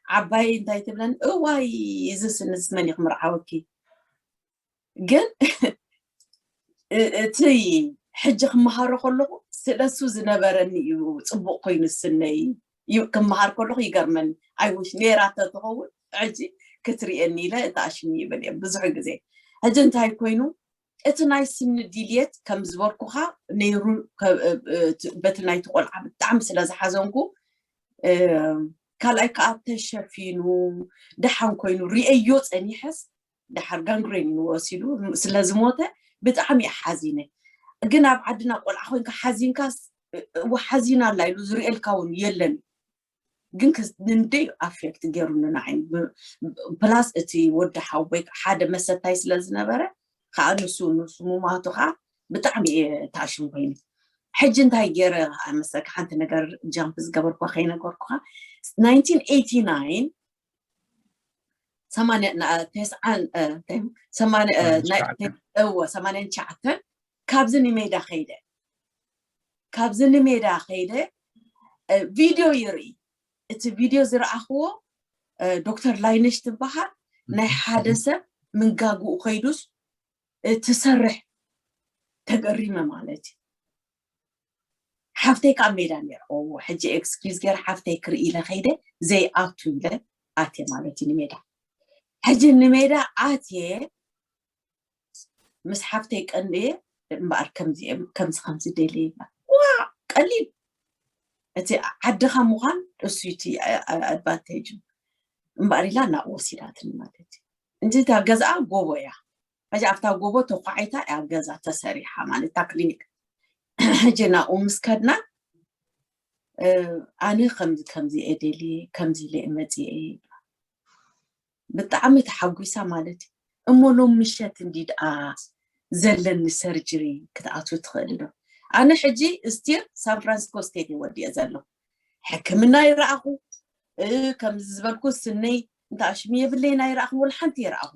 ዓባይ እንታይ ትብለኒ እዋይ እዚ ስንስ መን እዩ ክምርዓወኪ ግን እቲ ሕጂ ክመሃሮ ከለኹ ስለሱ ዝነበረኒ እዩ ፅቡቅ ኮይኑ ስነይ ክመሃር ከለኹ ይገርመኒ። ኣይውሽ ነይራ ተትኸውን ሕጂ ክትርእየኒ ኢለ እተኣሽሚ ይብል እየ ብዙሕ ግዜ። ሕጂ እንታይ ኮይኑ እቲ ናይ ስኒ ድልየት ከም ዝበልኩኻ ነይሩ። በቲ ናይቲ ቆልዓ ብጣዕሚ ስለ ዝሓዘንኩ፣ ካልኣይ ከዓ ተሸፊኑ ደሓን ኮይኑ ርእየዮ ጸኒሐስ፣ ደሓር ጋንግሬን እዩ ወሲዱ ስለ ዝሞተ ብጣዕሚ እየ ሓዚነ። ግን ኣብ ዓድና ቆልዓ ኮይንካ ሓዚንካስ፣ እወ ሓዚና ኣላ ኢሉ ዝርእየልካ እውን የለን። ግን ንንደይ ኣፌክት ገይሩኒ ንዓይ። ፕላስ እቲ ወዲ ሓወይ ሓደ መሰታይ ስለ ዝነበረ ከዓ ንሱ ንሱ ምማቱ ከዓ ብጣዕሚ እየ ታሽም ኮይኑ። ሕጂ እንታይ ገይረ ከዓ መሰለካ፣ ሓንቲ ነገር ጃምፕ ዝገበርኳ ከይነገርኩካ፣ ናይንቲን ኤይቲ ናይን ሰማንያ ና- ተስዓን እ፣ እንታይ ሰማንያ እ፣ ናይ- ሸዓተን። እወ ሰማንያን ሸዓተን ካብዚ ንሜዳ ከይደ ካብዚ ንሜዳ ከይደ እ፣ ቪድዮ ይርኢ። እቲ ቪድዮ ዝረኣኽዎ እ፣ ዶክተር ላይነሽ ትበሃል ናይ ሓደ ሰብ ምንጋግኡ ከይዱስ እ፣ ትሰርሕ ተገሪመ ማለት እዩ። ሓፍተይ ካብ ሜዳ ነይራ። ኦ፣ ሕጂ ኤክስኪዝ ገይረ ሓፍተይ ክርኢ ኢለ ከይደ ዘይኣቱ ኢለ ኣትየ ማለት እዩ ንሜዳ። ሕጂ ንሜዳ ኣትየ ምስ ሓፍተይ ቀንየ እምበኣር ከምዚ እየ- ከምዚ ከምዚ ደልየ ኢላ። ዋ፣ ቀሊል። እቲ ዓድኻ ምዃን እሱ እቲ ኣድቫንቴጅ እምበኣር ኢላ ናብኡ ወሲዳትኒ ማለት እዩ። እንጂ እታ ገዛኣ ጎቦ እያ። ሕጂ ኣብታ ጎቦ ተኳዒታ እያ ገዛ ተሰሪሓ ማለት እታ ክሊኒክ። ሕጂ ናብኡ ምስ ከድና እ፣ ኣነ ከምዚ ከምዚ እየ ደልየ ከምዚ ኢለ እየ መፅየ እየ ይብላ። ብጣዕሚ ተሓጒሳ ማለት እዩ። እሞ ሎም ምሸት እንዲ ደኣ ዘለኒ ሰርጅሪ ክትኣትው ትኽእሊ ዶ? ኣነ ሕጂ ስቲል ሳን ፍራንሲስኮ ስቴት እየ ወዲኤ ዘለኹ። ሕክምና ይረኣኹ እ፣ ከምዚ ዝበልኩ ስነይ እንተ ኣሽሚ የብለይን ኣይረኣኹ፣ ወላ ሓንቲ ይረኣኹ።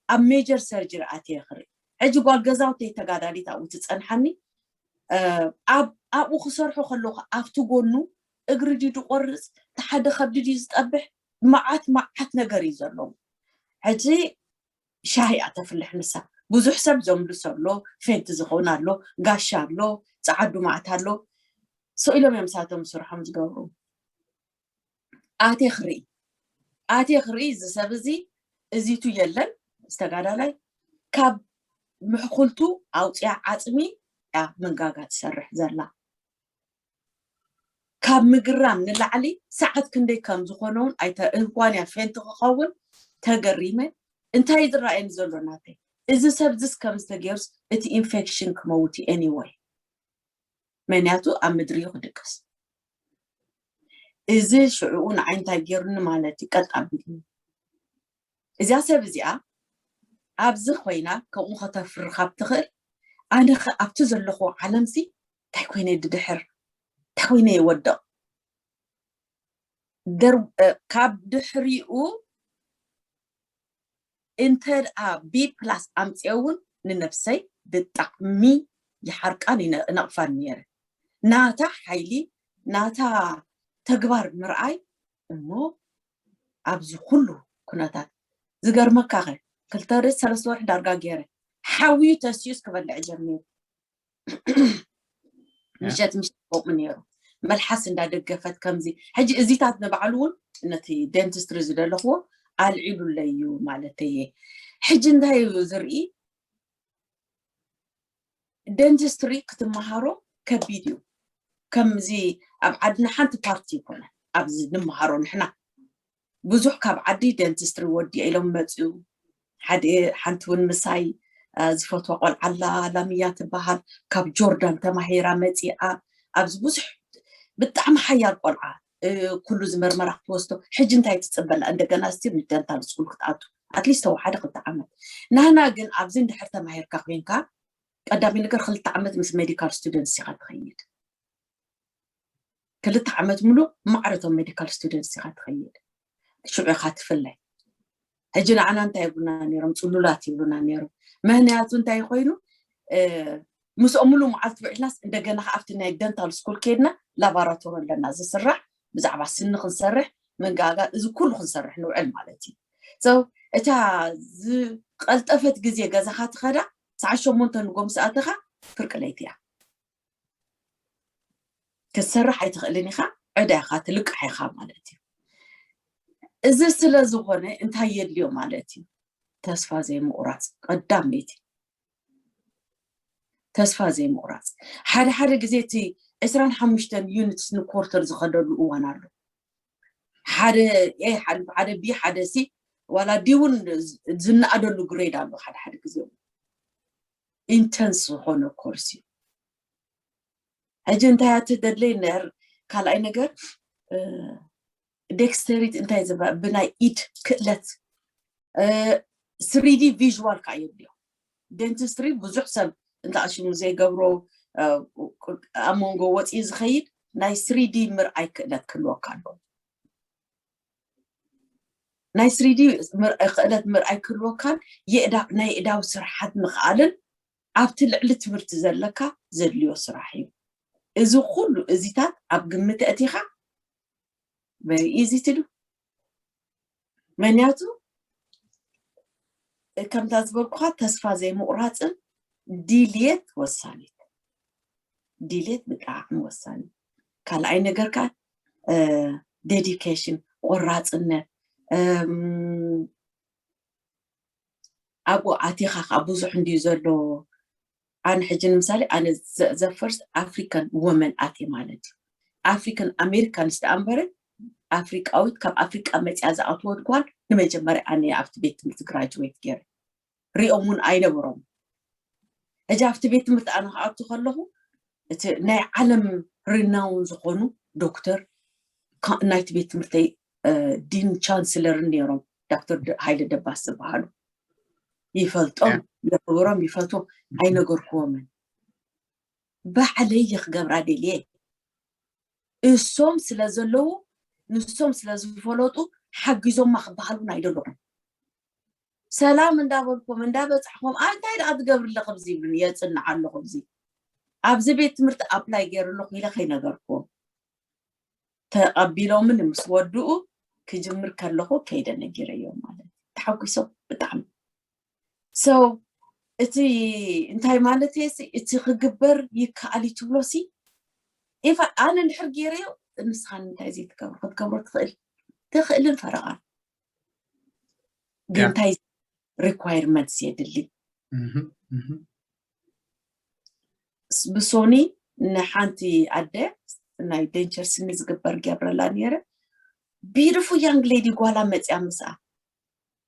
ኣብ ሜጀር ሰርጅሪ ኣትየ ክርኢ። ሕጂ ጓል ገዛውተይ ተጋዳሊት ኣብኡ ትጸንሓኒ። እ፣ ኣብ ኣብኡ ክሰርሑ ከለኹ ኣብቲ ጎኑ እግሪ ድዩ ዝቆርጽ፣ እቲ ሓደ ከብዲ ድዩ ዝጠብሕ፣ መዓት መዓት ነገር እዩ ዘለዎ። ሕጂ ሻሂ እያ ተፍልሕ ንሳ። ብዙሕ ሰብ ዘምልሶ ኣሎ፣ ፌንት ዝኸውን ኣሎ፣ ጋሻ ኣሎ፣ ጸዓዱ ማዕት ኣሎ። ስቕ ኢሎም እዮም ምሳቶም ስርሖም ዝገብሩ። ኣትየ ክርኢ ኣትየ ክርኢ እዚ ሰብ እዚ እዚቱ የለን ዝተጋዳላይ ካብ ምሕኩልቱ ኣውፅያ ዓፅሚ እያ መንጋጋ ትሰርሕ ዘላ። ካብ ምግራም ንላዕሊ ሰዓት ክንደይ ከም ዝኾነ እውን ኣይተ እንኳን እያ ፌንቲ ክኸውን ተገሪመ። እንታይ ዝረኣየኒ ዘሎ ናተይ እዚ ሰብ ዝስ ከም ዝተገይሩስ እቲ ኢንፌክሽን ክመውት እዩ ኤኒወይ። ምክንያቱ ኣብ ምድሪ እዩ ክድቅስ። እዚ ሽዕኡ ንዓይ እንታይ ገይሩኒ ማለት እዩ፣ ቀጥ ኣቢሉኒ። እዚኣ ሰብ እዚኣ ኣብዚ ኮይና ከምኡ ከተፍሪ ካብ ትኽእል፣ ኣነ ኸ ኣብቲ ዘለኹ ዓለምሲ እንታይ ኮይነ ድድሕር፣ እንታይ ኮይነ ይወድቕ? ደር- እ፣ ካብ ድሕሪኡ እንተ ደኣ ቢ ፕላስ ኣምፅኤ እውን ንነብሰይ ብጣዕሚ ይሓርቃን ይነ- ይነቕፋን ነይረ። ናታ ሓይሊ ናታ ተግባር ምርኣይ እሞ ኣብዚ ኩሉ ኩነታት ዝገርመካ ኸ ክልተ ወርሒ ሰለስተ ወርሒ ዳርጋ ገይረ ሓውዩ ተስዩስ ክበልዕ ጀሚሩ። ምሸት ምሸት ከምኡ ነይሩ። መልሓስ እንዳደገፈት ከምዚ። ሕጂ እዚታት ንባዕሉ እውን ነቲ ደንትስትሪ ዝደለኽዎ ኣልዒሉለይ እዩ ማለት እየ። ሕጂ እንታይ እዩ ዝርኢ? ደንትስትሪ ክትመሃሮ ከቢድ እዩ። ከምዚ ኣብ ዓድና ሓንቲ ፓርቲ ይኮነ ኣብዚ ንምሃሮ ንሕና ብዙሕ ካብ ዓዲ ደንትስትሪ ወዲኣ ኢሎም መፅኡ። ሓደ ሓንቲ እውን ምሳይ እ፣ ዝፈትዋ ቆልዓ ኣላ ላምያ ትበሃል ካብ ጆርዳን ተማሂራ መፂኣ ኣብዚ ብዙሕ ብጣዕሚ ሓያል ቆልዓ እ፣ ኩሉ ዝመርመራ ክትወስዶ ሕጂ እንታይ ትፅበላ እንደገና ስቲል ንደንታል ስኩል ክትኣቱ ኣትሊስት ተወሓደ ክልተ ዓመት ናህና ግን ኣብዚ እንድሕር ተማሂርካ ኮይንካ ቀዳሚ ነገር ክልተ ዓመት ምስ ሜዲካል ስቱደንትስ ኢኻ ትኸይድ ክልተ ዓመት ሙሉእ ማዕረቶም ሜዲካል ስቱደንትስ ኢኻ ትኸይድ ሽዑ ኢኻ ትፍለይ ሕጂ ንዓና እንታይ ይብሉና ነይሮም ፅሉላት ይብሉና ነይሮም ምክንያቱ እንታይ ኮይኑ ምስኦም ሙሉእ መዓልቲ ውዒልናስ እንደገና ከ ኣብቲ ናይ ደንታል ስኩል ከይድና ላባራቶሪ ኣለና ዝስራሕ ብዛዕባ ስኒ ክንሰርሕ መንጋጋ እዚ ኩሉ ክንሰርሕ ንውዕል ማለት እዩ so እታ ዝቀልጠፈት ግዜ ገዛኻ ትኸዳ ሰዓት ሸሞንተ ንጎ ምስ ኣተኻ ፍርቂ ለይቲ እያ ክትሰርሕ ኣይትኽእልን ኢኻ ዕዳ ኢኻ ትልቃሕ ኢኻ ማለት እዩ እዚ ስለ ዝኾነ እንታይ የድልዮ ማለት እዩ ተስፋ ዘይምቑራፅ ቀዳመይቲ ተስፋ ዘይምቑራፅ። ሓደ ሓደ ግዜ እቲ ዕስራን ሓሙሽተን ዩኒትስ ንኮርተር ዝኸደሉ እዋን ኣሎ። ሓደ ኤ ሓደ ቢ ሓደ ሲ ዋላ ዲ እውን ዝነኣደሉ ግሬድ ኣሎ። ሓደ ሓደ ግዜ ኢንተንስ ዝኾነ ኮርስ እዩ። ሕጂ እንታይ ኣቲ ደድለይ ነር ካልኣይ ነገር ዴክስተሪት እንታይ ዝባ ብናይ ኢድ ክእለት ስሪዲ ቪዥዋል ከዓ የድልዮ። ዴንቲስትሪ ብዙሕ ሰብ እንተኣሽሙ ዘይገብሮ ኣብ መንጎ ወፂኢ ዝኸይድ ናይ ስሪዲ ምርኣይ ክእለት ክህልወካ ኣለዎ። ናይ ስሪዲ ክእለት ምርኣይ ክህልወካን ናይ የእዳዊ ስራሓት ምኽኣልን ኣብቲ ልዕሊ ትምህርቲ ዘለካ ዘድልዮ ስራሕ እዩ። እዚ ኩሉ እዚታት ኣብ ግምት ኣእቲኻ very easy to do። ምክንያቱ ከምታ ዝበልኩኻ ተስፋ ዘይምቑራፅን ድልየት ወሳኒት። ድልየት ብጣዕሚ ወሳኒ። ካልኣይ ነገር ከዓ ዴዲኬሽን፣ ቆራፅነት። ኣብኡ ኣቲኻ ከዓ ብዙሕ እንድዩ ዘሎ። ኣነ ሕጂ ንምሳሌ ኣነ ዘ ፈርስት ኣፍሪካን ወመን ኣትየ ማለት እዩ። ኣፍሪካን ኣሜሪካንስ ደኣ እምበረ ኣፍሪቃዊት ካብ ኣፍሪቃ መፅያ ዝኣትወት ጓል ንመጀመርያ ኣነ ኣብቲ ቤት ትምህርቲ ግራጅዌት ገይረ። ሪኦም እውን ኣይነበሮም። ሕጂ ኣብቲ ቤት ትምህርቲ ኣነ ክኣቱ ከለኹ እቲ ናይ ዓለም ሪናውን ዝኾኑ ዶክተር ናይቲ ቤት ትምህርተይ ዲን ቻንስለርን ነይሮም፣ ዶክተር ሃይለ ደባስ ዝበሃሉ። ይፈልጦም፣ የኽብሮም፣ ይፈትዎም። ኣይነገርክዎምን። ባዕለይ ክገብራ ደልየ። እሶም ስለ ዘለዉ ንሶም ስለ ዝፈለጡ ሓጊዞማ ክበሃል እውን ኣይደለኹም። ሰላም እንዳበልኩም እንዳበፃሕኩም ኣይ እንታይ ደኣ ትገብሪ ኣለኺ ብዚ ይብሉኒ፣ የፅንዕ ኣለኹ ብዚ ኣብዚ ቤት ትምህርቲ ኣፕላይ ገይሩ ኣለኹ ኢለ ከይነገርኩም ተቐቢሎምን ምስ ወድኡ ክጅምር ከለኹ ከይደ ነጊረዮም ማለት እዩ። ተሓጒሶም ብጣዕሚ። So እቲ እንታይ ማለት እየ እቲ ክግበር ይከኣል እዩ ትብሎ ሲ ኢፋ ኣነ እንድሕር ገይረዮ ንስኻ እንታይ ዘይትገብሮ ክትገብሮ ትኽእል ትኽእልን ፈረቓን ግን እንታይ requirements የድሊ ብሶኒ ንሓንቲ ኣደ ናይ denture ስኒ ዝግበር ገብረላ ነይረ beautiful young lady ጓላ መፅያ ምስኣ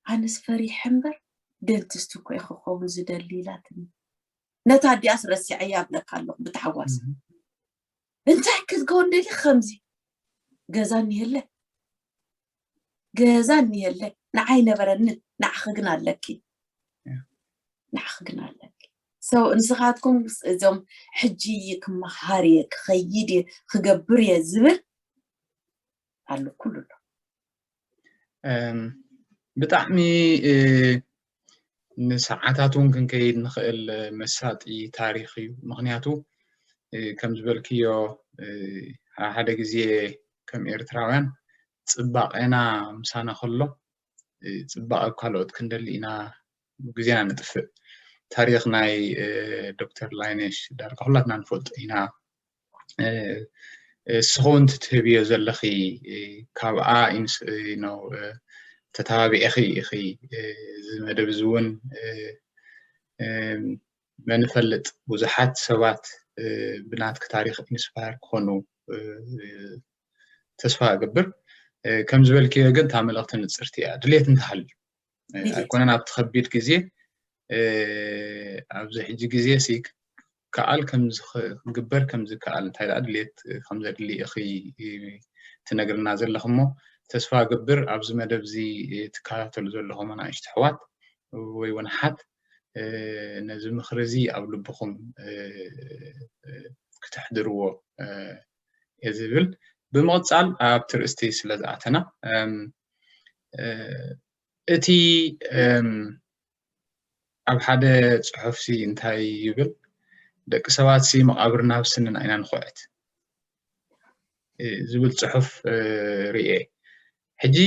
ኣነስ ፈሪሐ እምበር dentist እኮ እየ ክኸውን ዝደሊ ኢላትኒ ነታ ኣዲኣስ ረሲዐያ እብለካ ኣለኹ ብታሕጓስ እንታይ ክትገው እንደሊ ከምዚ ገዛ እኒሀለ ገዛ እኒሀለ ንዓይ ነበረኒ ንዓኺ ግን ኣለኪ ንዓኺ ግን ኣለኪ so ንስኻትኩም እዞም ሕጂ ክመሃር እየ ክኸይድ እየ ክገብር እየ ዝብል ኣሎ ኩሉ ኣሎ ብጣዕሚ ንሰዓታት እውን ክንከይድ ንኽእል መሳጢ ታሪኽ እዩ ምክንያቱ ከም ዝበልክዮ ሓደ ግዜ ከም ኤርትራውያን ፅባቐና ምሳና ከሎ ፅባቐ ካልኦት ክንደሊ ኢና ግዜና ንጥፍእ ታሪኽ ናይ ዶክተር ላይነሽ ዳርጋ ኩላትና ንፈልጦ ኢና እስኺ እውን ትትህብዮ ዘለኺ ካብኣ ተተባቢዕኺ ኢኺ እዚ መደብ እዚ እውን መንፈልጥ ብዙሓት ሰባት ብናትኪ ታሪኽ ኢንስፓየር ክኾኑ ተስፋ እገብር ከም ዝበልክዮ ግን እታ መልእኽቲ ንፅርቲ እያ ድሌት እንተሃልዩ ኣይኮነን ኣብቲ ከቢድ ግዜ ኣብዚ ሕጂ ግዜ ሲ ከኣል ክግበር ከም ዝከኣል እንታይ ደኣ ድሌት ከም ዘድሊ ኢኺ ትነግርና ዘለኽ እሞ ተስፋ እገብር ኣብዚ መደብ እዚ ትከታተሉ ዘለኹም ኣናእሽቱ ኣሕዋት ወይ እውን ኣሓት ነዚ ምኽሪ እዚ ኣብ ልብኹም ክተሕድርዎ እየ ዝብል ብምቕፃል ኣብቲ ርእስቲ ስለ ዝኣተና እቲ ኣብ ሓደ ፅሑፍሲ እንታይ ይብል ደቂ ሰባትሲ መቓብርና ብስንና ኢና ንኹዕት ዝብል ፅሑፍ ርኤ ሕጂ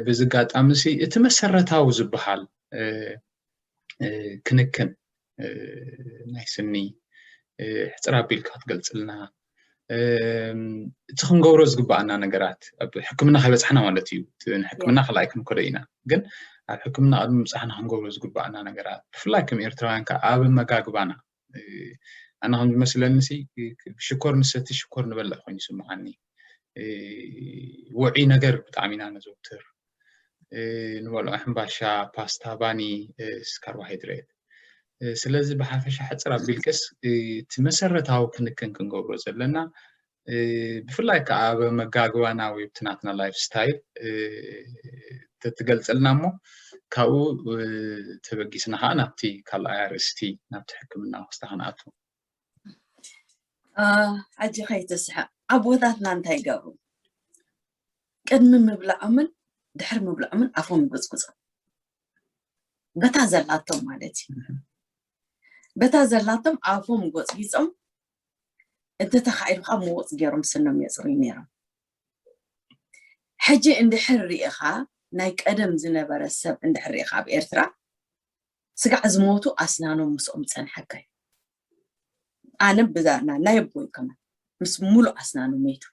በዚ ኣጋጣሚ ሲ እቲ መሰረታዊ ዝበሃል ክንክን ናይ ስኒ ሕፅር ኣቢልካ ክትገልፅልና እቲ ክንገብሮ ዝግባኣና ነገራት ኣብ ሕክምና ከይበፃሕና ማለት እዩ ንሕክምና ከላይ ክንከዶ ኢና ግን ኣብ ሕክምና ቅድሚ ምብፃሕና ክንገብሮ ዝግባኣና ነገራት ብፍላይ ከም ኤርትራውያን ከዓ ኣብ ኣመጋግባና ኣነ ከም ዝመስለኒ ሲ ሽኮር ንሰቲ ሽኮር ንበልዕ ኮይኑ ይስምዓኒ። ውዑይ ነገር ብጣዕሚ ኢና ነዘውትር። ንበልዖ ሕምባሻ፣ ፓስታ፣ ባኒ፣ ካርቦሃይድሬት። ስለዚ ብሓፈሻ ሕፅር ኣቢልክስ እቲ መሰረታዊ ክንክን ክንገብሮ ዘለና ብፍላይ ከዓ ኣብ መጋግባና ወይ ኣብቲ ናትና ላይፍ ስታይል ተትገልፀልና እሞ ካብኡ ተበጊስና ከዓ ናብቲ ካልኣይ ኣርእስቲ ናብቲ ሕክምና ክስታ ክንኣቱ። ሕጂ ከይትስሐ ኣቦታትና እንታይ ይገብሩ? ቅድሚ ምብላዖምን ድሕሪ ምብላዖምን ኣፎም ይጎፅጉፆም፣ በታ ዘላቶም ማለት እዩ። በታ ዘላቶም ኣፎም ጎፅጊፆም እንተተኻኢሉ ካብ መወፅ ገይሮም ስኖም የፅርዩ ነይሮም። ሕጂ እንድሕር ርኢኻ ናይ ቀደም ዝነበረ ሰብ እንድሕር ርኢኻ ኣብ ኤርትራ ስጋዕ ዝሞቱ ኣስናኖም ምስኦም ዝፀንሐካ እዩ። ኣነ ብዛና ናይ ኣቦይ ከማን ምስ ሙሉእ ኣስናኑ ሞይቱ።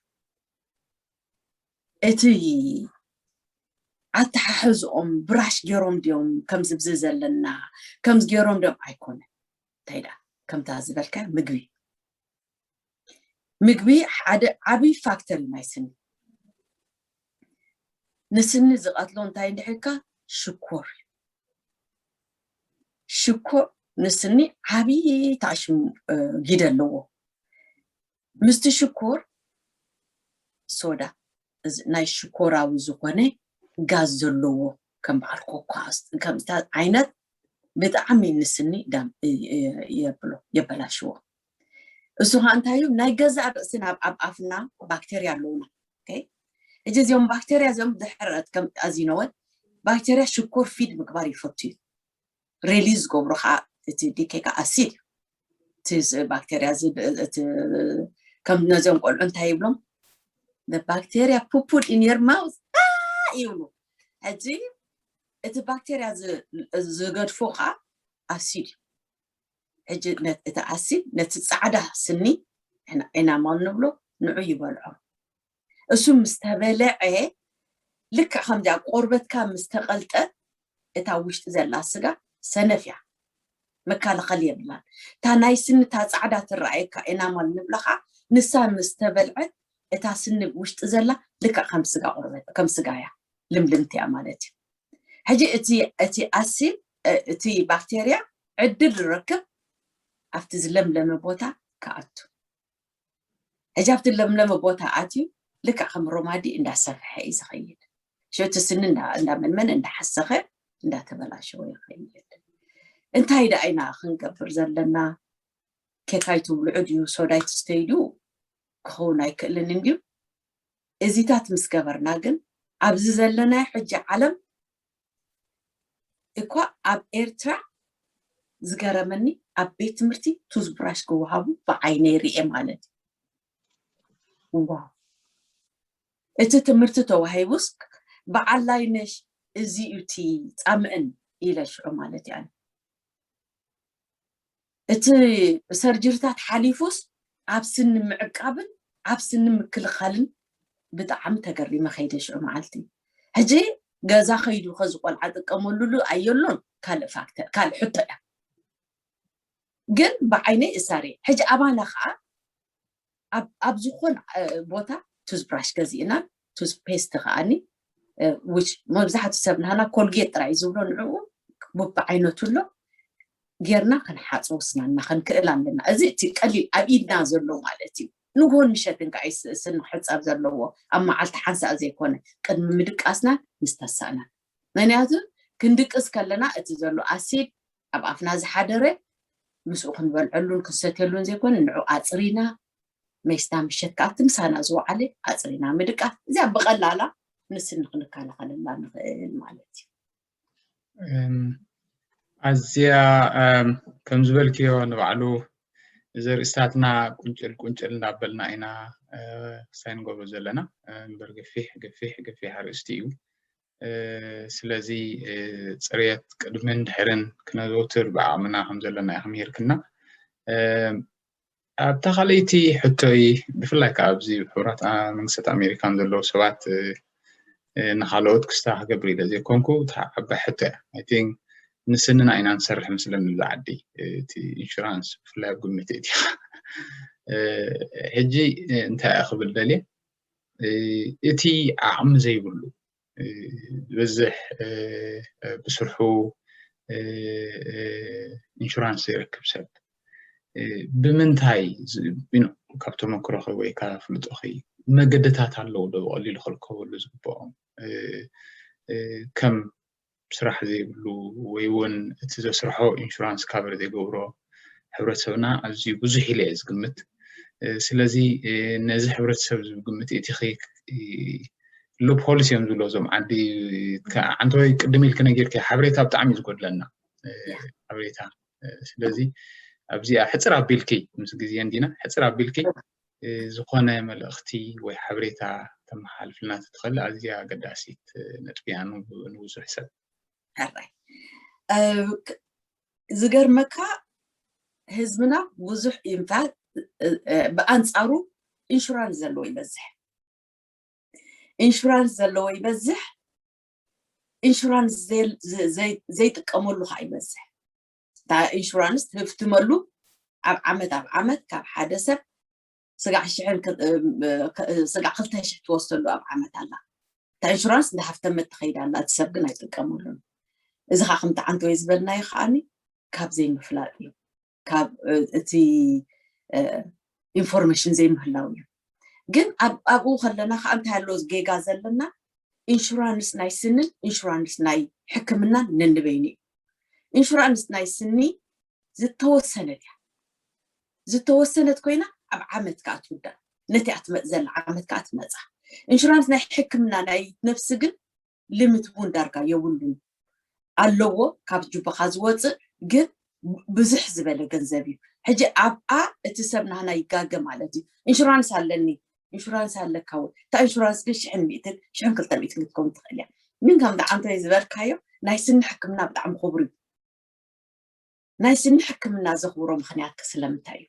እቲ ኣተሓሕዝኦም ብራሽ ገይሮም ድዮም ከምዚ ብዚ ዘለና ከምዚ ገይሮም ድዮም ኣይኮነን። እንታይ ደኣ ከምታ ዝበልካ ምግቢ ምግቢ ሓደ ዓብዪ ፋክተር እዩ ናይ ስኒ። ንስኒ ዝቐትሎ እንታይ እንድሕርካ ሽኮር እዩ። ሽኮር ንስኒ ዓብዪ ታሽም ጊደ ኣለዎ። ምስቲ ሽኮር ሶዳ ናይ ሽኮራዊ ዝኾነ ጋዝ ዘለዎ ከም በዓል ኮኳ ከምታ ዓይነት ብጣዕሚ ንስኒ የብሎ የበላሽዎ። እሱ ከዓ እንታይ እዩ ናይ ገዛእ ርእስና ኣብ ኣፍና ባክቴርያ ኣለውና። ሕጂ እዚኦም ባክቴርያ እዚኦም ድሕረት ከም ኣዚነወት ባክቴርያ ሽኮር ፊድ ምግባር ይፈቱ እዩ። ሬሊዝ ዝገብሩ ከዓ እቲ ዲኬካ ኣሲድ እቲ ባክቴርያ ከም ነዚኦም ቆልዑ እንታይ ይብሎም ባክቴርያ ፑፑድ ኢን ዮር ማውዝ ይብሉ። ሕጂ እቲ ባክቴርያ ዝገድፎ ከዓ ኣሲድ እዩ። ሕጂ እቲ ኣሲድ ነቲ ፃዕዳ ስኒ ኤናማል ንብሎ ንዑ ይበልዖ። እሱ ምስ ተበለዐ ልክዕ ከምዚኣ ቆርበትካ ምስ ተቐልጠ እታ ውሽጢ ዘላ ስጋ ሰነፍ እያ፣ መከላኸሊ የብላን። እታ ናይ ስኒ እታ ፃዕዳ ትረኣየካ ኤናማል ንብላ ከዓ ንሳ ምስ ተበልዐት እታ ስኒ ውሽጢ ዘላ ልክዕ ከም ስጋ ቆርበት ከም ስጋ እያ፣ ልምልምቲ እያ ማለት እዩ። ሕጂ እቲ ኣሲድ እቲ ባክቴርያ ዕድል ዝረክብ ኣብቲ ዝለምለመ ቦታ ክኣቱ። ሕጂ ኣብቲ ለምለመ ቦታ ኣትዩ ልክዕ ከም ሮማዲ እንዳሰፍሐ እዩ ዝኸይድ። ሽቲ ስኒ እንዳመንመን እንዳሓሰኸ እንዳተበላሸወ ይኸይድ። እንታይ ደኣ ኢና ክንገብር ዘለና? ኬካይ ትብልዑ ድዩ ሶዳይ ትስተዩ ድዩ ክኸውን ኣይክእልን እንድዩ። እዚታት ምስ ገበርና ግን ኣብዚ ዘለናዮ ሕጂ ዓለም እኳ ኣብ ኤርትራ ዝገረመኒ ኣብ ቤት ትምህርቲ ቱዝብራሽ ክወሃቡ ብዓይነይ ርኤ ማለት እዩ። ዋው እቲ ትምህርቲ ተዋሂቡስ በዓላይነሽ እዚ እዩ እቲ ፃምእን ኢለ ሽዑ ማለት እዩ። እቲ ሰርጅሪታት ሓሊፉስ ኣብ ስኒ ምዕቃብን ኣብ ስኒ ምክልኻልን ብጣዕሚ ተገሪመ ከይደ ሽዑ መዓልቲ። ሕጂ ገዛ ከይዱ ከዚ ቆልዓ ጥቀመሉሉ ኣየሎን ካልእ ፋክተር ካልእ ሕቶ እያ። ግን ብዓይነይ እሳሪ ሕጂ ኣባና ከዓ ኣብ ዝኾን ቦታ ቱዝብራሽ ገዚእና ቱዝፔስት ከዓኒ መብዛሕትኡ ሰብ ናህና ኮልጌት ጥራይ ዝብሎ ንዕኡ ብብዓይነቱ ኣሎ ጌርና ክንሓፅቦ ስናና ክንክእል ኣለና። እዚ እቲ ቀሊል ኣብ ኢድና ዘሎ ማለት እዩ። ንግሆን ምሸትን ከዓ ስኒ ክሕፀብ ዘለዎ ኣብ መዓልቲ ሓንሳእ ዘይኮነ ቅድሚ ምድቃስና ምስ ተሳእና። ምክንያቱ ክንድቅስ ከለና እቲ ዘሎ ኣሲድ ኣብ ኣፍና ዝሓደረ ምስኡ ክንበልዐሉን ክንሰትየሉን ዘይኮነ ንዑ ኣፅሪና መስታ ምሸት ከዓ እቲ ምሳና ዝወዓለ ኣፅሪና ምድቃስ እዚኣ ብቐላላ ንስኒ ክንከላኸለላ ንኽእል ማለት እዩ። ኣዝያ ከም ዝበልክዮ ንባዕሉ እዚ ርእስታትና ቁንጭል ቁንጭል እንዳበልና ኢና ክሳይ ንገብሮ ዘለና እምበር ገፊሕ ገፊሕ ገፊሕ ኣርእስቲ እዩ። ስለዚ ፅርየት ቅድምን ድሕርን ክነዘውትር ብዓቕምና ከም ዘለና ኢኹም ሂርክና። ኣብታ ካልኣይቲ ሕቶይ ብፍላይ ከዓ ኣብዚ ሕቡራት መንግስታት ኣሜሪካን ዘለዉ ሰባት ንካልኦት ክስታ ክገብር ኢለ ዘይኮንኩ እታ ዓባይ ሕቶ እያ። I think ንስንና ኢና ንሰርሕ መስለኒ እዛ ዓዲ። እቲ ኢንሹራንስ ብፍላይ ኣብ ግምት እቲኻ። ሕጂ እንታይ እየ ክብል ደልየ፣ እቲ ዓቕሚ ዘይብሉ፣ ዝበዝሕ ብስርሑ ኢንሹራንስ ዘይረክብ ሰብ ብምንታይ፣ ካብ ተመክሮኺ ወይ ካብ ፍልጦኺ፣ መገድታት ኣለዉ ዶ ብቐሊሉ ክርከበሉ ዝግብኦም? ከም ስራሕ ዘይብሉ ወይ እውን እቲ ዘስርሖ ኢንሹራንስ ካቨር ዘይገብሮ ሕብረተሰብና ኣዝዩ ብዙሕ ኢለ እየ ዝግምት። ስለዚ ነዚ ሕብረተሰብ ዝግምት እቲ ሉፕ ሆልስ እዮም ዝብሎ እዞም ዓዲ። ዓንተወይ ቅድም ኢልክ ነጊርክ፣ ሓበሬታ ብጣዕሚ እዩ ዝጎድለና። ሓበሬታ። ስለዚ ኣብዚኣ ሕፅር ኣቢልኪ፣ ምስ ግዜ እንዲና፣ ሕፅር ኣቢልኪ ዝኾነ መልእኽቲ ወይ ሓበሬታ ተመሓልፍልና ትትኽእል፣ ኣዝያ ኣገዳሲት ነጥቢ እያ ንብዙሕ ሰብ። ሕራይ ዝገርመካ፣ ህዝብና ብዙሕ ኢንፋ ብኣንፃሩ ኢንሹራንስ ዘለዎ ይበዝሕ። ኢንሹራንስ ዘለዎ ይበዝሕ፣ ኢንሹራንስ ዘይጥቀመሉ ከዓ ይበዝሕ። እታ ኢንሹራንስ ትህፍትመሉ ኣብ ዓመት ኣብ ዓመት ካብ ሓደ ሰብ ስጋዕ ሽሕን ስጋዕ ክልተ ሽሕ ትወስደሉ ኣብ ዓመት ኣላ። እታ ኢንሹራንስ እንዳሃፍተመት ትኸይድ ኣላ፣ እቲ ሰብ ግን ኣይጥቀመሉን። እዚ ከዓ ከምቲ ዓንተወይ ዝበልናዮ ከዓኒ ካብ ዘይምፍላጥ እዩ፣ ካብ እቲ ኢንፎርሜሽን ዘይምህላው እዩ። ግን ኣብኡ ከለና ከዓ እንታይ ኣሎ ጌጋ ዘለና? ኢንሹራንስ ናይ ስንን ኢንሹራንስ ናይ ሕክምናን ነንበይኑ እዩ። ኢንሹራንስ ናይ ስኒ ዝተወሰነት እያ። ዝተወሰነት ኮይና ኣብ ዓመት ከዓ ትውዳእ፣ ነቲ እያ ትመፅ ዘላ ዓመት ከዓ ትመፃ። ኢንሹራንስ ናይ ሕክምና ናይ ነፍሲ ግን ሊሚት እውን ዳርጋ የብሉን። ኣለዎ፣ ካብ ጁባኻ ዝወፅእ ግን ብዙሕ ዝበለ ገንዘብ እዩ። ሕጂ ኣብኣ እቲ ሰብ ናህና ይጋገ ማለት እዩ። ኢንሹራንስ ኣለኒ፣ ኢንሹራንስ ኣለካ ወይ? እታ ኢንሹራንስ ግን ሽሕን ሚእትን ሽሕን ክልተ ሚእትን ክትከውን ትኽእል እያ። ግን ከምቲ ዓንተወይ ዝበልካዮ ናይ ስኒ ሕክምና ብጣዕሚ ክቡር እዩ። ናይ ስኒ ሕክምና ዘኽብሮ ምኽንያት ከ ስለምንታይ እዩ?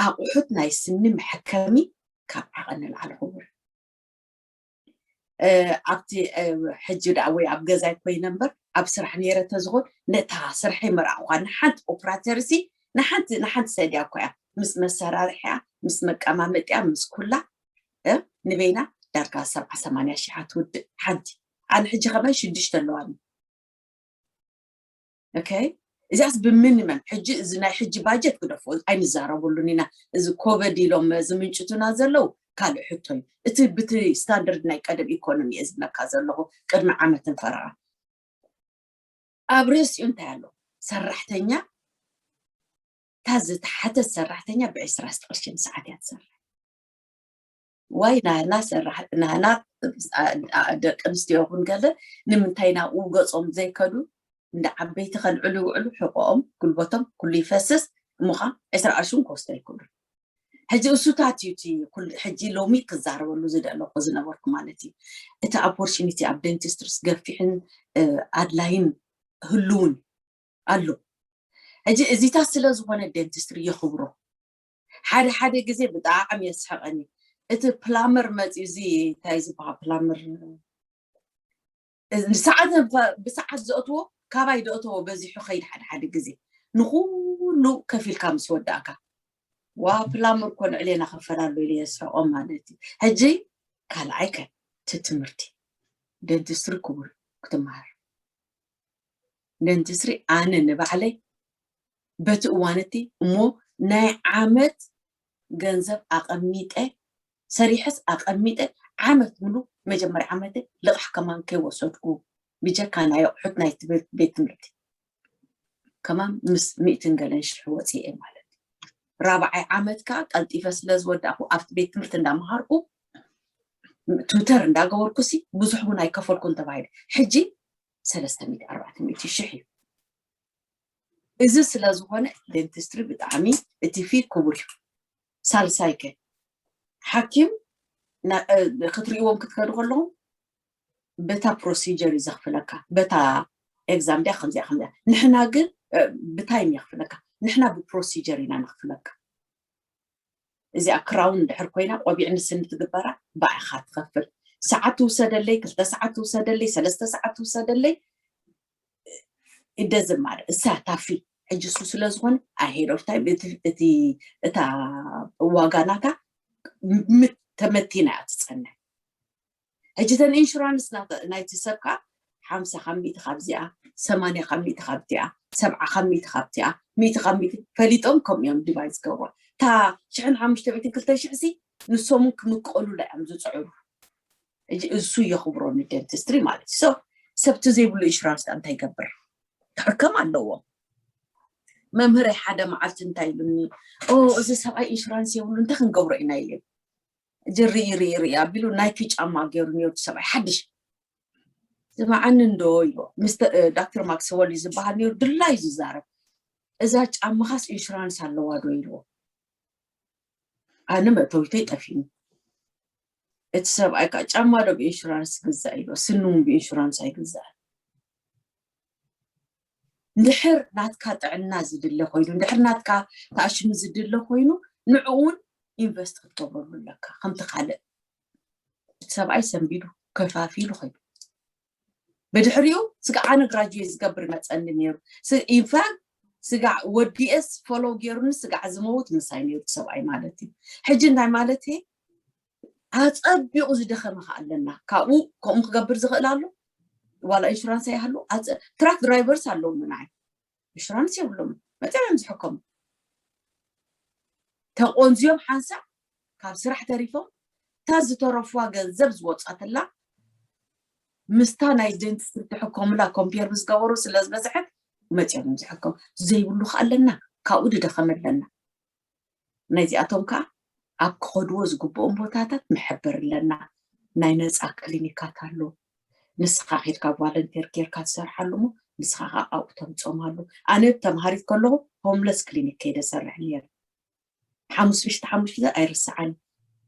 ኣቑሑት ናይ ስኒ መሐከሚ ካብ ዓቐን ንላዕሊ ክቡር እዩ። ኣብቲ ሕጂ ደኣ ወይ ኣብ ገዛይ ኮይነ እምበር ኣብ ስራሕ ነይረ ተዝኾን ነታ ስርሐይ መርኣኹዋ ንሓንቲ ኦፕራተርሲ ንሓንቲ ንሓንቲ ሰድያ እኮ እያ ምስ መሰራርሕያ ምስ መቀማመጥያ ምስ ኩላ ንበይና ዳርጋ ሰብዓ ሰማንያ ሺሕ ትውድእ ሓንቲ። ኣነ ሕጂ ከማይ ሽዱሽተ ኣለዋኒ። ኦኬ፣ እዚኣስ ብሚኒመም ሕጂ እዚ ናይ ሕጂ ባጀት ግደፎ ኣይንዛረበሉን ኢና። እዚ ኮቨድ ኢሎም ዝምንጭቱና ዘለዉ ካልእ ሕቶ እዩ። እቲ ብቲ ስታንደርድ ናይ ቀደም ኢኮኖሚ እየ ዝብለካ ዘለኹ ቅድሚ ዓመትን ፈረቓ ኣብ ርእሲኡ እንታይ ኣሎ? ሰራሕተኛ እታ ዝተሓተት ሰራሕተኛ ብዕስራ ቅርሺ ንሰዓት እያ ትሰርሕ። ዋይ ናህና ሰራሕ ናህና ደቂ ኣንስትዮ ይኹን ገለ ንምንታይ ናብኡ ገጾም ዘይከዱ? እንደ ዓበይቲ ከልዕሉ ይውዕሉ፣ ሕቆኦም ጉልበቶም ኩሉ ይፈስስ። እሞ ኸዓ ዕስራ ቅርሺ እውን ክወስዱ ኣይክእሉን። ሕጂ እሱታት እዩ እቲ ኩሉ ሕጂ ሎሚ ክዛረበሉ ዝደለኹ ዝነበርኩ ማለት እዩ። እቲ ኦፖርቹኒቲ ኣብ ደንቲስትሪስ ገፊሕን ኣድላይን ህልውን ኣሎ። ሕጂ እዚታት ስለ ዝኾነ ደንቲስትሪ የኽብሮ። ሓደ ሓደ ግዜ ብጣዕሚ የስሕቐኒ። እቲ ፕላመር መፂኡ፣ እዚ እንታይ ዝበሃል ፕላመር፣ ንሰዓት ብሰዓት ዘእትዎ ካባይ ዘእትዎ በዚሑ ኸይድ ሓደ ሓደ ግዜ ንኹሉ ከፊልካ ምስ ወዳእካ፣ ዋ ፕላመር እኮ ንዕሌና ከፈላለ ኢሉ የስሕቖም ማለት እዩ። ሕጂ ካልኣይ ከ እቲ ትምህርቲ ደንቲስትሪ ክቡር ክትመሃር ደንቲስትሪ ኣነ ንባዕለይ በቲ እዋን እቲ እሞ ናይ ዓመት ገንዘብ ኣቐሚጠ ሰሪሐስ ኣቐሚጠ ዓመት ሙሉ መጀመርያ ዓመተ ልቓሕ ከማን ከይወሰድኩ ብጀካ ናይ ኣቑሑት ናይቲ ቤት ትምህርቲ ከማን ምስ ሚእትን ገለን ሽሕ ወፂኤ ማለት እዩ። ራብዓይ ዓመት ከዓ ቀልጢፈ ስለ ዝወዳእኩ ኣብቲ ቤት ትምህርቲ እንዳመሃርኩ ቱተር እንዳገበርኩ ሲ ብዙሕ እውን ኣይከፈልኩን ተባሂለ። ሕጂ ሰለስተ ሚእቲ ኣርባዕተ ሚእቲ ሽሕ እዩ። እዚ ስለ ዝኾነ ደንቲስትሪ ብጣዕሚ እቲ ፊ ክቡር እዩ። ሳልሳይ ከ ሓኪም ክትሪእዎም ክትከዱ ከለኹም በታ ፕሮሲጀር እዩ ዘኽፍለካ፣ በታ ኤግዛም ድያ ከምዚኣ ከምዚኣ። ንሕና ግን ብታይም የኽፍለካ፣ ንሕና ብፕሮሲጀር ኢና ነኽፍለካ። እዚኣ ክራውን ድሕር ኮይና ቆቢዕ ንስኒ ትግበራ ብኣኻ ትኸፍል። ሰዓት ትውሰደለይ፣ ክልተ ሰዓት ትውሰደለይ፣ ሰለስተ ሰዓት ትውሰደለይ፣ it doesn't matter። እሳ ታፊ ሕጂ እሱ ስለ ዝኾነ ኣሄድ ኦፍ ታይም እቲ እቲ እታ ዋጋ ናታ ም- ተመቲና እያ ትጸንሕ። ሕጂ ተን ኢንሹራንስ ናይቲ ሰብ ከዓ ሓምሳ ካብ ሚእቲ ካብዚኣ፣ ሰማንያ ካብ ሚእቲ ካብቲኣ፣ ሰብዓ ካብ ሚእቲ ካብቲኣ፣ ሚእቲ ካብ ሚእቲ ፈሊጦም ከምኡ እዮም ዲቫይድ ዝገብሩ። እታ ሽሕን ሓሙሽተ ሚእትን ክልተ ሽሕ ሲ ንሶም እውን ክምቀሉላ እዮም ዝፅዕሩ። ሕጂ እሱ የኽብሮ ንደንቲስትሪ ማለት እዩ። So ሰብቲ ዘይብሉ ኢንሹራንስ እንታይ ይገብር? ክሕከም ኣለዎ። መምህረይ ሓደ መዓልቲ እንታይ ኢሉኒ፣ ኦ እዚ ሰብኣይ ኢንሹራንስ የብሉ እንታይ ክንገብሮ ኢና ኢሉ። ሕጂ ርኢ ርኢ ርኢ ኣቢሉ ናይኪ ጫማ ገይሩ ነይሩ እቲ ሰብኣይ ሓድሽ። ስምዓኒ እንዶ ኢልዎ ምስ ተ- እ፣ ዳክተር ማክስወል እዩ ዝበሃል ነይሩ ድላይ ዝዛረብ። እዛ ጫማኻስ ኢንሹራንስ ኣለዋ ዶ ኢልዎ። ኣነ መእተዊተይ ጠፊኑ። እቲ ሰብኣይ ከዓ ጫማ ዶ ብኢንሹራንስ ግዛእ ኢልዎ። ስኒ እውን ብኢንሹራንስ ኣይግዛእን። እንድሕር ናትካ ጥዕና ዝድለ ኮይኑ እንድሕር ናትካ ተኣሽሙ ዝድለ ኮይኑ ንዕኡ እውን ኢንቨስት ክትገብረሉ ኣለካ። ከምቲ ካልእ ሰብኣይ ሰንቢዱ ከፋፊሉ ኮይኑ ብድሕሪኡ ስጋዕ ኣነ ግራጁዌት ዝገብር መፀኒ ነይሩ። ኢንፋክት ስጋዕ ወዲኤስ ፎሎው ገይሩኒ ስጋዕ ዝመውት ምሳይ ነይሩ ሰብኣይ ማለት እዩ። ሕጂ እንታይ ማለት እየ? ኣፀቢቑ ዝደኸመ ከ ኣለና ካብኡ ከምኡ ክገብር ዝኽእል ኣሎ። ዋላ ኢንሹራንስ ኣይሃሉ ትራክ ድራይቨርስ ኣለውኒ ንዓይ ኢንሹራንስ የብሎም መፅኦም እዮም ዝሕከሙ። ተቆንዝዮም ሓንሳብ ካብ ስራሕ ተሪፎም እታ ዝተረፍዋ ገንዘብ ዝወፃትላ ምስታ ናይ ደንቲስት ዝሕከሙላ ኮምፔር ምስ ገበሩ ስለ ዝበዝሐት መፅኦም እዮም ዝሕከሙ። ዘይብሉ ከ ኣለና ካብኡ ድደኸመ ኣለና። ናይዚኣቶም ከዓ ኣብ ክኸድዎ ዝግብኦም ቦታታት መሐበር ኣለና። ናይ ነፃ ክሊኒካት ኣሎ። ንስኻ ኬድካ ቫለንቴር ጌርካ ትሰርሓሉ እሞ ንስኻ ከዓ ኣብኡ ተምፅኦም ኣሎ። ኣነ ተምሃሪት ከለኹ ሆምለስ ክሊኒክ ከይደ ሰርሕ ነይረ። ሓሙስ ምሽቲ ሓሙስ ምሽቲ ኣይርስዓን።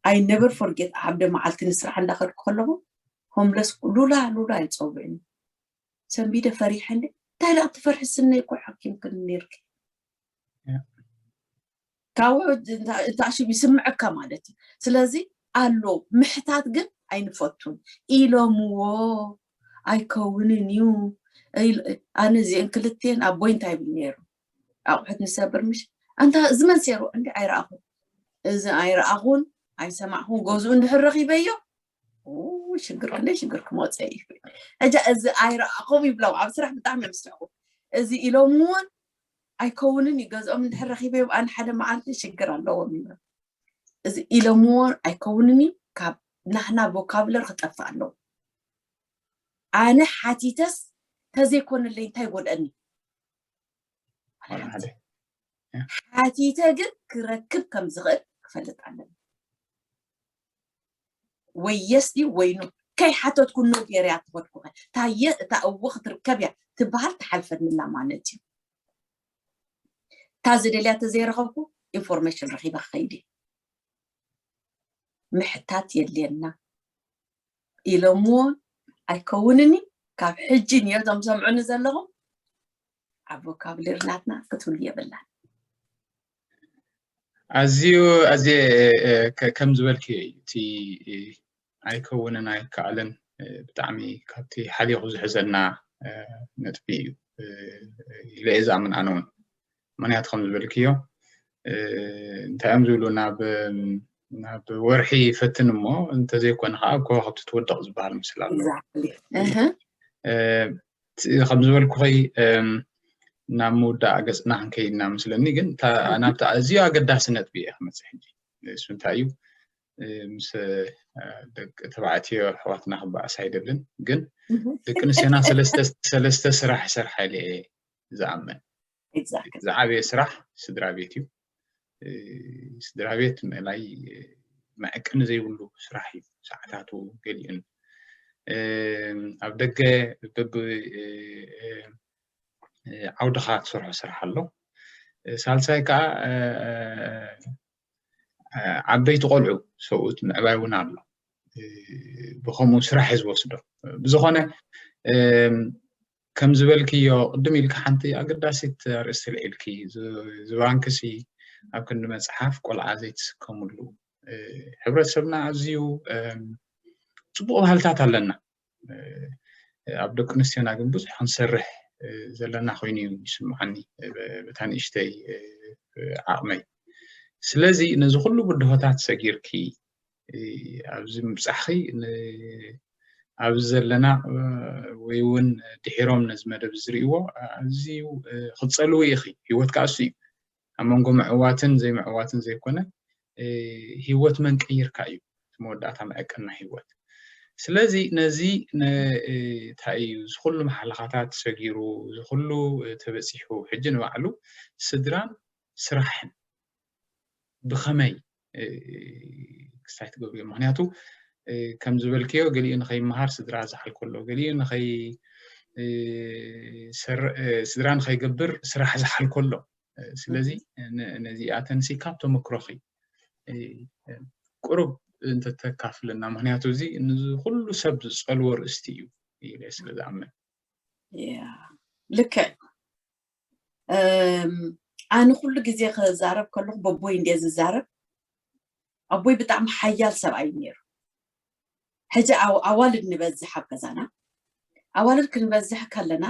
I never forget ሓደ መዓልቲ ንስራሕ እንዳኸድኩ ከለኹ ሆምለስ ሉላ ሉላ ይፀውዕኒ። ሰንቢደ ፈሪሐ እንደ እንታይ ደኣ ትፈርሒ ስነይ እኮ ሓኪምክን ነይርኪ። ካብኡ እታሽም ይስምዐካ ማለት እዩ። ስለዚ ኣሎ ምሕታት ግን ኣይንፈቱን ኢሎምዎ ኣይከውንን እዩ። ኣነ እዚአን ክልቴን ኣቦይ እንታይ ይብል ነይሩ ኣቑሑት ንሰብር ምሽ ኣንታ እዚ መንሴሩ እንዲ ኣይረኣኹን እዚ ኣይረኣኹን ኣይሰማዕኹን ገዝኡ እንድሕር ረኺበዮ ሽግር ክንደይ ሽግር ክመፀ እዩ። ሕጂ እዚ ኣይረኣኹም ይብሎም ኣብ ስራሕ ብጣዕሚ ምስሕቁ እዚ ኢሎም እውን ኣይከውንን እዩ። ገዝኦም እንድሕር ረኺበዮም ኣነ ሓደ መዓልቲ ሽግር ኣለዎም ይብሎም። እዚ ኢሎምዎ ኣይከውንን እዩ። ካብ ናህና ቮካብለር ክጠፍእ ኣለዎ። ኣነ ሓቲተስ ተዘይኮነለይ እንታይ ጎድኣኒ? ሓቲተ ግን ክረክብ ከም ዝኽእል ክፈልጥ ኣለኒ። ወይ የስ ድዩ ወይ ኖ? ከይሓተትኩ ኖ ገይረያ ትኸድኩኸ ታየ እታ እዎ ክትርከብ እያ ትበሃል ትሓልፈንላ ማለት እዩ። እታ ዝደልያ ተዘይረኸብኩ ኢንፎርሜሽን ረኺበ ክኸይድ ምሕታት የድልየና ኢሎምዎ ኣይከውንን እዩ። ካብ ሕጂ ንዮ እዞም ሰምዑኒ ዘለኹም ኣብ ቮካብሌሪ ናትና ክትህሉ የብላን። ኣዝዩ ኣዝየ ከም ዝበልክዮ እዩ እቲ ኣይከውንን ኣይከኣልን ብጣዕሚ ካብቲ ሓሊኹ ዝሕዘና ነጥቢ እዩ ኢለ እየ ዝኣምን ኣነ እውን ምክንያቱ ከም ዝበልክዮ እንታይ እዮም ዝብሉ ናብ ናብ ወርሒ ይፈትን እሞ እንተዘይኮነ ከዓ ኣብ ከዋክብቲ ትወደቕ ዝበሃል ምስል ኣሎ ከም ዝበልኩኸይ ናብ ምውዳእ ገፅና ክንከይድና ምስለኒ ግን ናብቲ ኣዝዩ ኣገዳሲ ነጥቢ እየ ክመፅእ ሕጂ እሱ እንታይ እዩ ምስ ደቂ ተባዕትዮ ኣሕዋትና ክበኣስ ኣይደልን ግን ደቂ ኣንስትዮና ሰለስተ ስራሕ ይሰርሓ ኢለ እየ ዝኣምን ዝዓበየ ስራሕ ስድራ ቤት እዩ ስድራ ቤት ምእላይ መዕቀኒ ዘይብሉ ስራሕ እዩ ሰዓታቱ ገሊኡን ኣብ ደገ በብ ዓውድኻ ትሰርሖ ስራሕ ኣሎ ሳልሳይ ከዓ ዓበይቲ ቆልዑ ሰብኡት ምዕባይ እውን ኣሎ ብኸምኡ ስራሕ እዩ ዝወስዶ ብዝኾነ ከም ዝበልክዮ ቅድም ኢልካ ሓንቲ ኣገዳሲት ኣርእስቲ ልዒልኪ ዝባንክሲ ኣብ ክንዲ መፅሓፍ ቆልዓ ዘይትስከምሉ ሕብረተሰብና ኣዝዩ ፅቡቅ ባህልታት ኣለና ኣብ ደቂ ኣንስትዮና ግን ብዙሕ ክንሰርሕ ዘለና ኮይኑ እዩ ይስምዓኒ፣ በታ ንእሽተይ ዓቕመይ። ስለዚ ነዚ ኩሉ ብድሆታት ሰጊርኪ ኣብዚ ምብጻሕኺ፣ ኣብዚ ዘለና ወይ እውን ድሒሮም ነዚ መደብ ዝርእይዎ ኣዝዩ ክጸልዊ ኢኺ። ህይወት ከኣ እሱ እዩ። ኣብ መንጎ ምዕዋትን ዘይምዕዋትን ዘይኮነ፣ ህይወት መን ቀይርካ እዩ እቲ መወዳእታ መዕቀና ህይወት። ስለዚ ነዚ እንታይ እዩ፣ እዚ ኩሉ መሓለኻታት ሰጊሩ፣ እዚ ኩሉ ተበጺሑ፣ ሕጂ ንባዕሉ ስድራን ስራሕን ብኸመይ ክስታይ ትገብርዮ? ምክንያቱ ከም ዝበልክዮ፣ ገሊኡ ንኸይመሃር ስድራ ዝሓልኮ ኣሎ፣ ገሊኡ ንኸይ ስድራ ንኸይገብር ስራሕ ዝሓልኮ ኣሎ። ስለዚ ነዚኣተን ሲ ካብ ተመክሮኺ ቁሩብ እንተተካፍልና፣ ምክንያቱ እዚ ንዚ ኩሉ ሰብ ዝጸልዎ ርእስቲ እዩ ኢለ ስለ ዝኣምን። ልክዕ። ኣነ ኩሉ ግዜ ክዛረብ ከለኹ በቦይ እንድየ ዝዛረብ። ኣቦይ ብጣዕሚ ሓያል ሰብኣይ ነይሩ። ሕጂ ኣዋልድ ንበዝሕ ኣብ ገዛና። ኣዋልድ ክንበዝሕ ከለና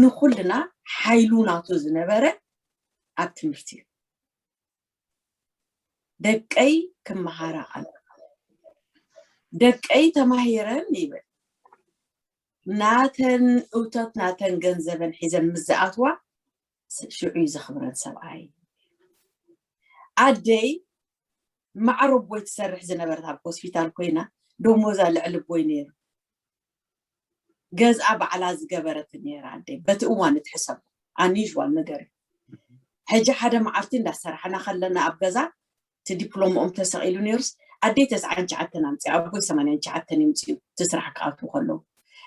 ንኩልና ሓይሉ ናቱ ዝነበረ ኣብ ትምህርቲ እዩ። ደቀይ ክመሃራ ኣለዋ፣ ደቀይ ተማሂረን ይብል። ናተን እውተት ናተን ገንዘበን ሒዘን ምስ ዝኣትዋ ሽዑ እዩ ዘኽብረን ሰብኣይ። ኣደይ ማዕረ ኣቦይ ትሰርሕ ዝነበረት ኣብ ሆስፒታል ኮይና ደሞዛ ልዕሊ ኣቦይ ነይሩ። ገዝኣ ባዕላ ዝገበረት ነይራ ኣደይ። በቲ እዋን እትሕሰብ ኣኒዥዋል ነገር እዩ። ሕጂ ሓደ መዓልቲ እንዳሰራሕና ከለና ኣብ ገዛ እቲ ዲፕሎማኦም ተሰቒሉ ነይሩስ ኣደይ ተስዓን ትሽዓተን ኣምፅኣ፣ ኣቦይ ሰማንያን ትሽዓተን ይምፅኡ እቲ ስራሕ ክኣትዉ ከለዉ።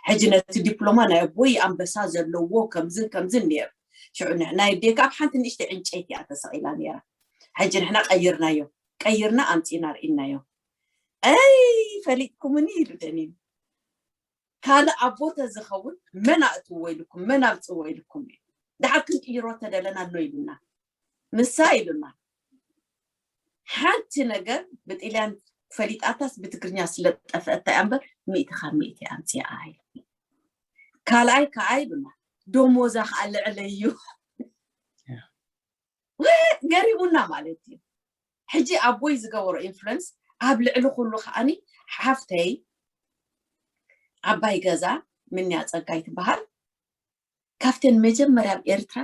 ሕጂ ነቲ ዲፕሎማ ናይ ኣቦይ ኣንበሳ ዘለዎ ከምዝን ከምዝን ነይሩ። ሽዑ ናይ ኣደይ ካብ ሓንቲ ንእሽተይ ዕንጨይቲ እያ ተሰቒላ ነይራ። ሕጂ ንሕና ቀይርናዮ፣ ቀይርና ኣምፂና ርኢናዮ። ኣይ ፈሊጥኩምኒ ኢሉ ደኒኑ። ካልእ ኣቦ ተዝኸውን መን ኣእትዎ ኢልኩም፣ መን ኣምፅዎ ኢልኩም እዩ። ድሓር ክንቅይሮ ተደለና ኖ ኢሉና። ንሳ ኢሉና። ሓንቲ ነገር ብጥልያን ፈሊጣታስ ብትግርኛ ስለጠፍአታ እያ እምበር ሚእቲ ካብ ሚእቲ ኣምፅኣ ኢሉ። ካልኣይ ከኣ ኢሉና ደሞዛ ከዓ ልዕለይ እዩ። ገሪሙና ማለት እዩ። ሕጂ ኣቦይ ዝገበሮ ኢንፍሉንስ ኣብ ልዕሊ ኩሉ ከዓኒ ሓፍተይ ዓባይ ገዛ ምንያ ፀጋይ ትበሃል ካብተን መጀመርያ ኣብ ኤርትራ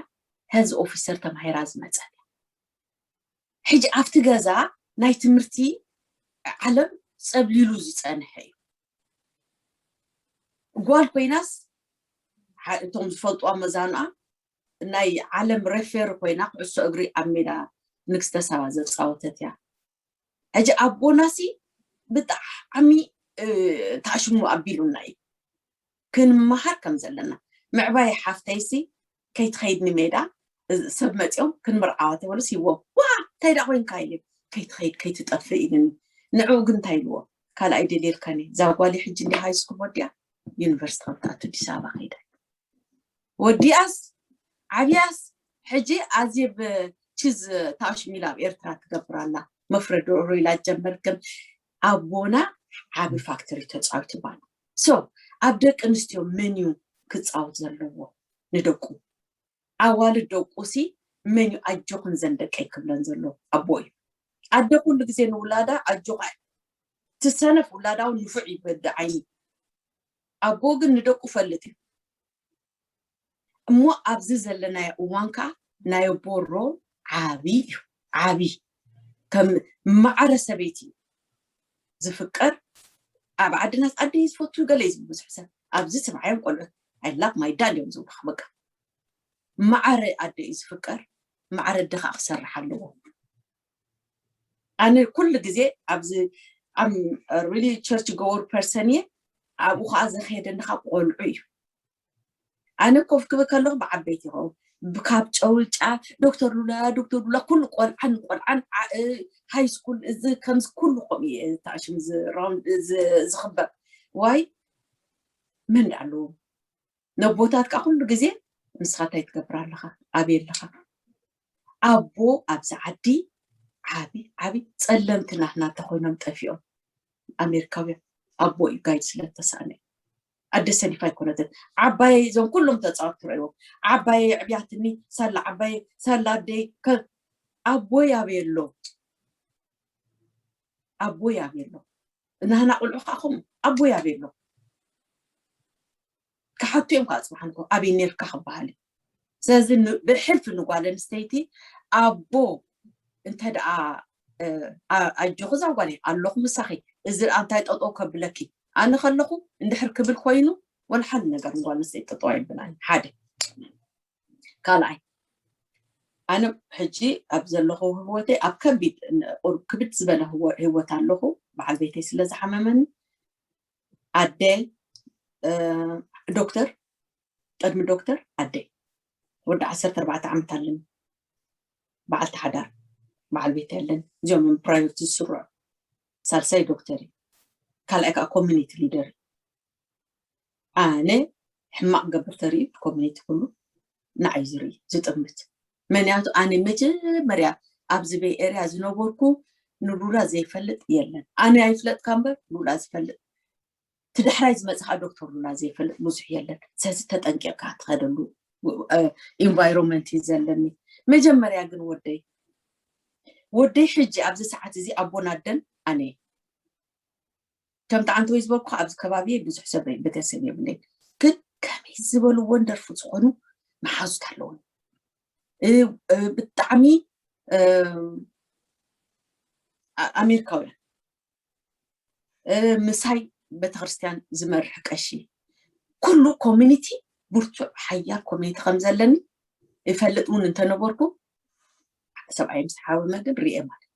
ሄልዝ ኦፊሰር ተማሂራ ዝመፀት እያ። ሕጂ ኣብቲ ገዛ ናይ ትምህርቲ ዓለም ፀብሊሉ ዝፀንሐ እዩ። ጓል ኮይናስ እቶም ዝፈልጥዋ መዛኑኣ ናይ ዓለም ሬፌሪ ኮይና ኩዕሶ እግሪ ኣብ ሜዳ ንግስተ ሳባ ዘፃወተት እያ። ሕጂ ኣቦናሲ ብጣዕሚ ታሽሙ ኣቢሉና እዩ ክንመሃር ከም ዘለና። ምዕባይ ሓፍተይሲ ከይትኸይድ ንሜዳ ሰብ መፂኦም ክንምርዓዋ ተበሉስ ይዎም ዋ እንታይ ዳ ኮይንካ ኢለ ከይትኸይድ ከይትጠፍእ ኢልኒ። ንዕኡ ግን እንታይ ኢልዎ ካልኣይ ደልየልካኒ እዛ ጓሊ ሕጂ እንዲ ሃይ ስኩል ወዲያ ዩኒቨርሲቲ ከምትኣቱ ኣዲስ ኣበባ ከይዳ ወዲኣስ ዓብያስ ሕጂ ኣዜብ ቺዝ ታሽሚል ኣብ ኤርትራ ትገብር ኣላ። መፍረዶ ሮይላ ጀመር ከም ኣቦና ዓቢ ፋክተሪ ተፃዊቱ ባሉ። ሶ ኣብ ደቂ ኣንስትዮ መን እዩ ክፃወት ዘለዎ ንደቁ? ኣዋልድ ደቁ ሲ መን እዩ ኣጆኽን ዘን ደቀይ ክብለን ዘሎ? ኣቦ እዩ። ኣደ ኩሉ ግዜ ንውላዳ ኣጆኻ ትሰነፍ ውላዳ እውን ንፉዕ እዩ በዲ ዓይኒ። ኣቦ ግን ንደቁ ፈልጥ እዩ። እሞ ኣብዚ ዘለናዮ እዋን ከዓ ናይ ኣቦ ሮል ዓቢ እዩ። ዓቢ ከም ማዕረ ሰበይቲ እዩ ዝፍቀር። ኣብ ዓድናስ ኣደ እዩ ዝፈቱ ገለ እዩ ዝብል ብዙሕ ሰብ ኣብዚ ስምዓዮም ቆልዑት I love my dad እዮም ዝብሉኻ በቃ ማዕረ ኣደ እዩ ዝፍቀር። ማዕረ ኣደ ከዓ ክሰርሕ ኣለዎ። ኣነ ኩሉ ግዜ ኣብዚ I'm really church goer person እየ። ኣብኡ ከዓ ዘኽየደኒ ከዓ ቆልዑ እዩ። ኣነ ኮፍ ክብል ከለኹ ብዓበይቲ ይኸውን ካብ ጨውልጫ ዶክተር ሉላ ዶክተር ሉላ ኩሉ ቆልዓን ቆልዓን ሃይ ስኩል እዚ ከምዚ ኩሉ ከምኡ እዩ ታሽም ዝኽበር ዋይ መን ኣለዎ ነቦታት ከዓ ኩሉ ግዜ ንስኻ እንታይ ትገብር ኣለኻ ኣበይ ኣለኻ ኣቦ ኣብዚ ዓዲ ዓቢ ዓቢ ጸለምቲ ናትና ተኮይኖም ጠፊኦም ኣሜሪካውያን ኣቦ እዩ ጋይድ ስለተሳእነ ኣደ ሰኒፋ ኣይኮነትን። ዓባየ እዞም ኩሎም ተፃወት ትረእዎም። ዓባየ ዕብያትኒ፣ ሳላ ዓባየ፣ ሳላ ኣደይ፣ ከ-፣ ኣቦይ ኣበይ ኣሎ? ኣቦይ ኣበይ ኣሎ? ናህና ቆልዑ ከዓ ከምኡ፣ ኣቦይ ኣበይ ኣሎ? ክሓቱ እዮም ከዓ ፅባሕ ንግሆ ኣበይ ነርካ ክበሃል እዩ። ስለዚ ን-፣ ብሕልፊ ንጓል ኣንስተይቲ ኣቦ እንተ ደኣ፣ እ፣ ኣ-፣ ኣጆኺ እዛ ጓለይ ኣለኹ ምሳኺ፣ እዚ ደኣ እንታይ ጠጠው ከብለኪ፣ ኣነ ከለኹ እንድሕር ክብል ኮይኑ፣ ወላ ሓንቲ ነገር ንጓል ኣንስተይቲ ጠጠው ኣይብላን። ሓደ። ካልኣይ፣ ኣነ ሕጂ ኣብ ዘለኹ ህይወተይ ኣብ ከቢድ፣ ክብድ ዝበለ ህወ-፣ ህይወት ኣለኹ። በዓል ቤተይ ስለ ዝሓመመኒ ኣደ፣ እ፣ ዶክተር፣ ቅድሚ ዶክተር ኣደ፣ ወዲ ዓሰርተ ኣርባዕተ ዓመት ኣለኒ። በዓልቲ ሓዳር፣ በዓል ቤት ኣለኒ። እዚኦም እዮም ፕራዮሪቲ ዝስርዑ። ሳልሳይ ዶክተር እዩ። ካልኣይ ከዓ ኮሚኒቲ ሊደር እዩ። ኣነ ሕማቕ ገብር ተርኢ ኮሚኒቲ ኩሉ ንዓይ ዝርኢ ዝጥምት። ምክንያቱ ኣነ መጀመርያ ኣብዚ ቤይ ኤርያ ዝነበርኩ ንሉላ ዘይፈልጥ የለን። ኣነ ኣይፍለጥካ እምበር ሉላ ዝፈልጥ፣ እቲ ዳሕራይ ዝመፅእ ከዓ ዶክተር ሉላ ዘይፈልጥ ብዙሕ የለን። ስለዚ ተጠንቂቕካ ትኸደሉ፣ እ፣ ኢንቫይሮንመንት እዩ ዘለኒ። መጀመርያ ግን ወደይ፣ ወደይ ሕጂ ኣብዚ ሰዓት እዚ ኣቦን ኣደን ኣነ እየ። ከምቲ ዓንተወይ ዝበልኩ ኣብዚ ከባቢ ብዙሕ ሰብ ቤተሰብ የብለይ። ግን ከመይ ዝበሉ ወንደርፉል ዝኾኑ መሓዙት ኣለውን። እ፣ እ፣ ብጣዕሚ፣ እ፣ ኣ-፣ ኣሜሪካውያን፣ እ፣ ምሳይ ቤተክርስትያን ዝመርሕ ቀሺ፣ ኩሉ ኮሚኒቲ ብርቱዕ ሓያል ኮሚኒቲ ከም ዘለኒ ይፈልጥ እውን እንተነበርኩ፣ ሰብኣይ ምስ ሓወመ ግን ርኤ ማለት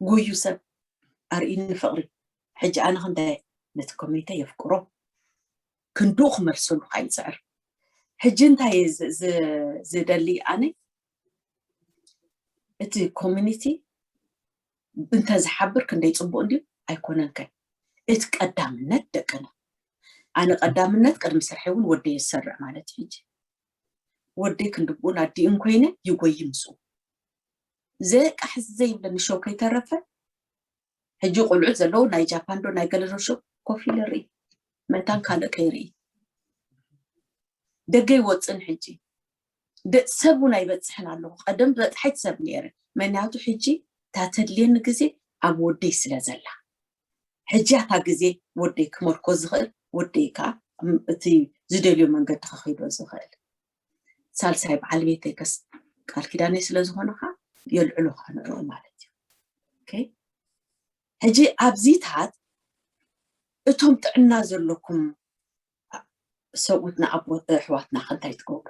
ጎዩ ሰብ ኣርእኒ ፍቕሪ። ሕጂ ኣነ ክንደ ነቲ ኮሚኒቲ የፍቅሮ፣ ክንድኡ ክመልሰሉ ከዓ ይፅዕር። ሕጂ እንታይ እየ ዝ-፣ ዝ-፣ ዝደሊ ኣነ? እቲ ኮሚኒቲ እንተዝሓብር ክንደይ ፅቡቕ እንድዩ ኣይኮነን ከ? እቲ ቀዳምነት ደቅና። ኣነ ቀዳምነት ቅድሚ ስርሐይ እውን ወደይ ዝሰርዕ ማለት እዩ። ሕጂ ወደይ ክንድብኡን ኣዲኡን ኮይነ ይጎይ ምስኡ። ዘቃሕ ዘይብለኒ ሾው ከይተረፈ፣ ሕጂ ቆልዑት ዘለዉ ናይ ጃፓን ዶ ናይ ገለ ዶ ሾው ኮፍ ኢለ ርኢ። መታን ካልእ ከይርኢ። ደገ ይወፅን ሕጂ። ደ-፣ ሰብ እውን ኣይበፅሕን ኣለኹ። ቀደም በፅሓይት ሰብ ነይረ። ምክንያቱ ሕጂ እታ ተድልየኒ ግዜ ኣብ ወደይ ስለ ዘላ። ሕጂ እታ ግዜ ወደይ ክመልኮ ዝኽእል፣ ወደይ ከዓ እቲ ዝደልዮ መንገዲ ክኸይዶ ዝኽእል። ሳልሳይ በዓል ቤተይ ከስ ቃል ኪዳነይ ስለ ዝኾነ ከዓ የልዕሎ ከዓ ንዕኡ ማለት እዩ። ኦኬ? ሕጂ ኣብዚታት እቶም ጥዕና ዘለኩም ሰብኡትና ኣቦ-፣ ኣሕዋትና ከ እንታይ ትገብሩ?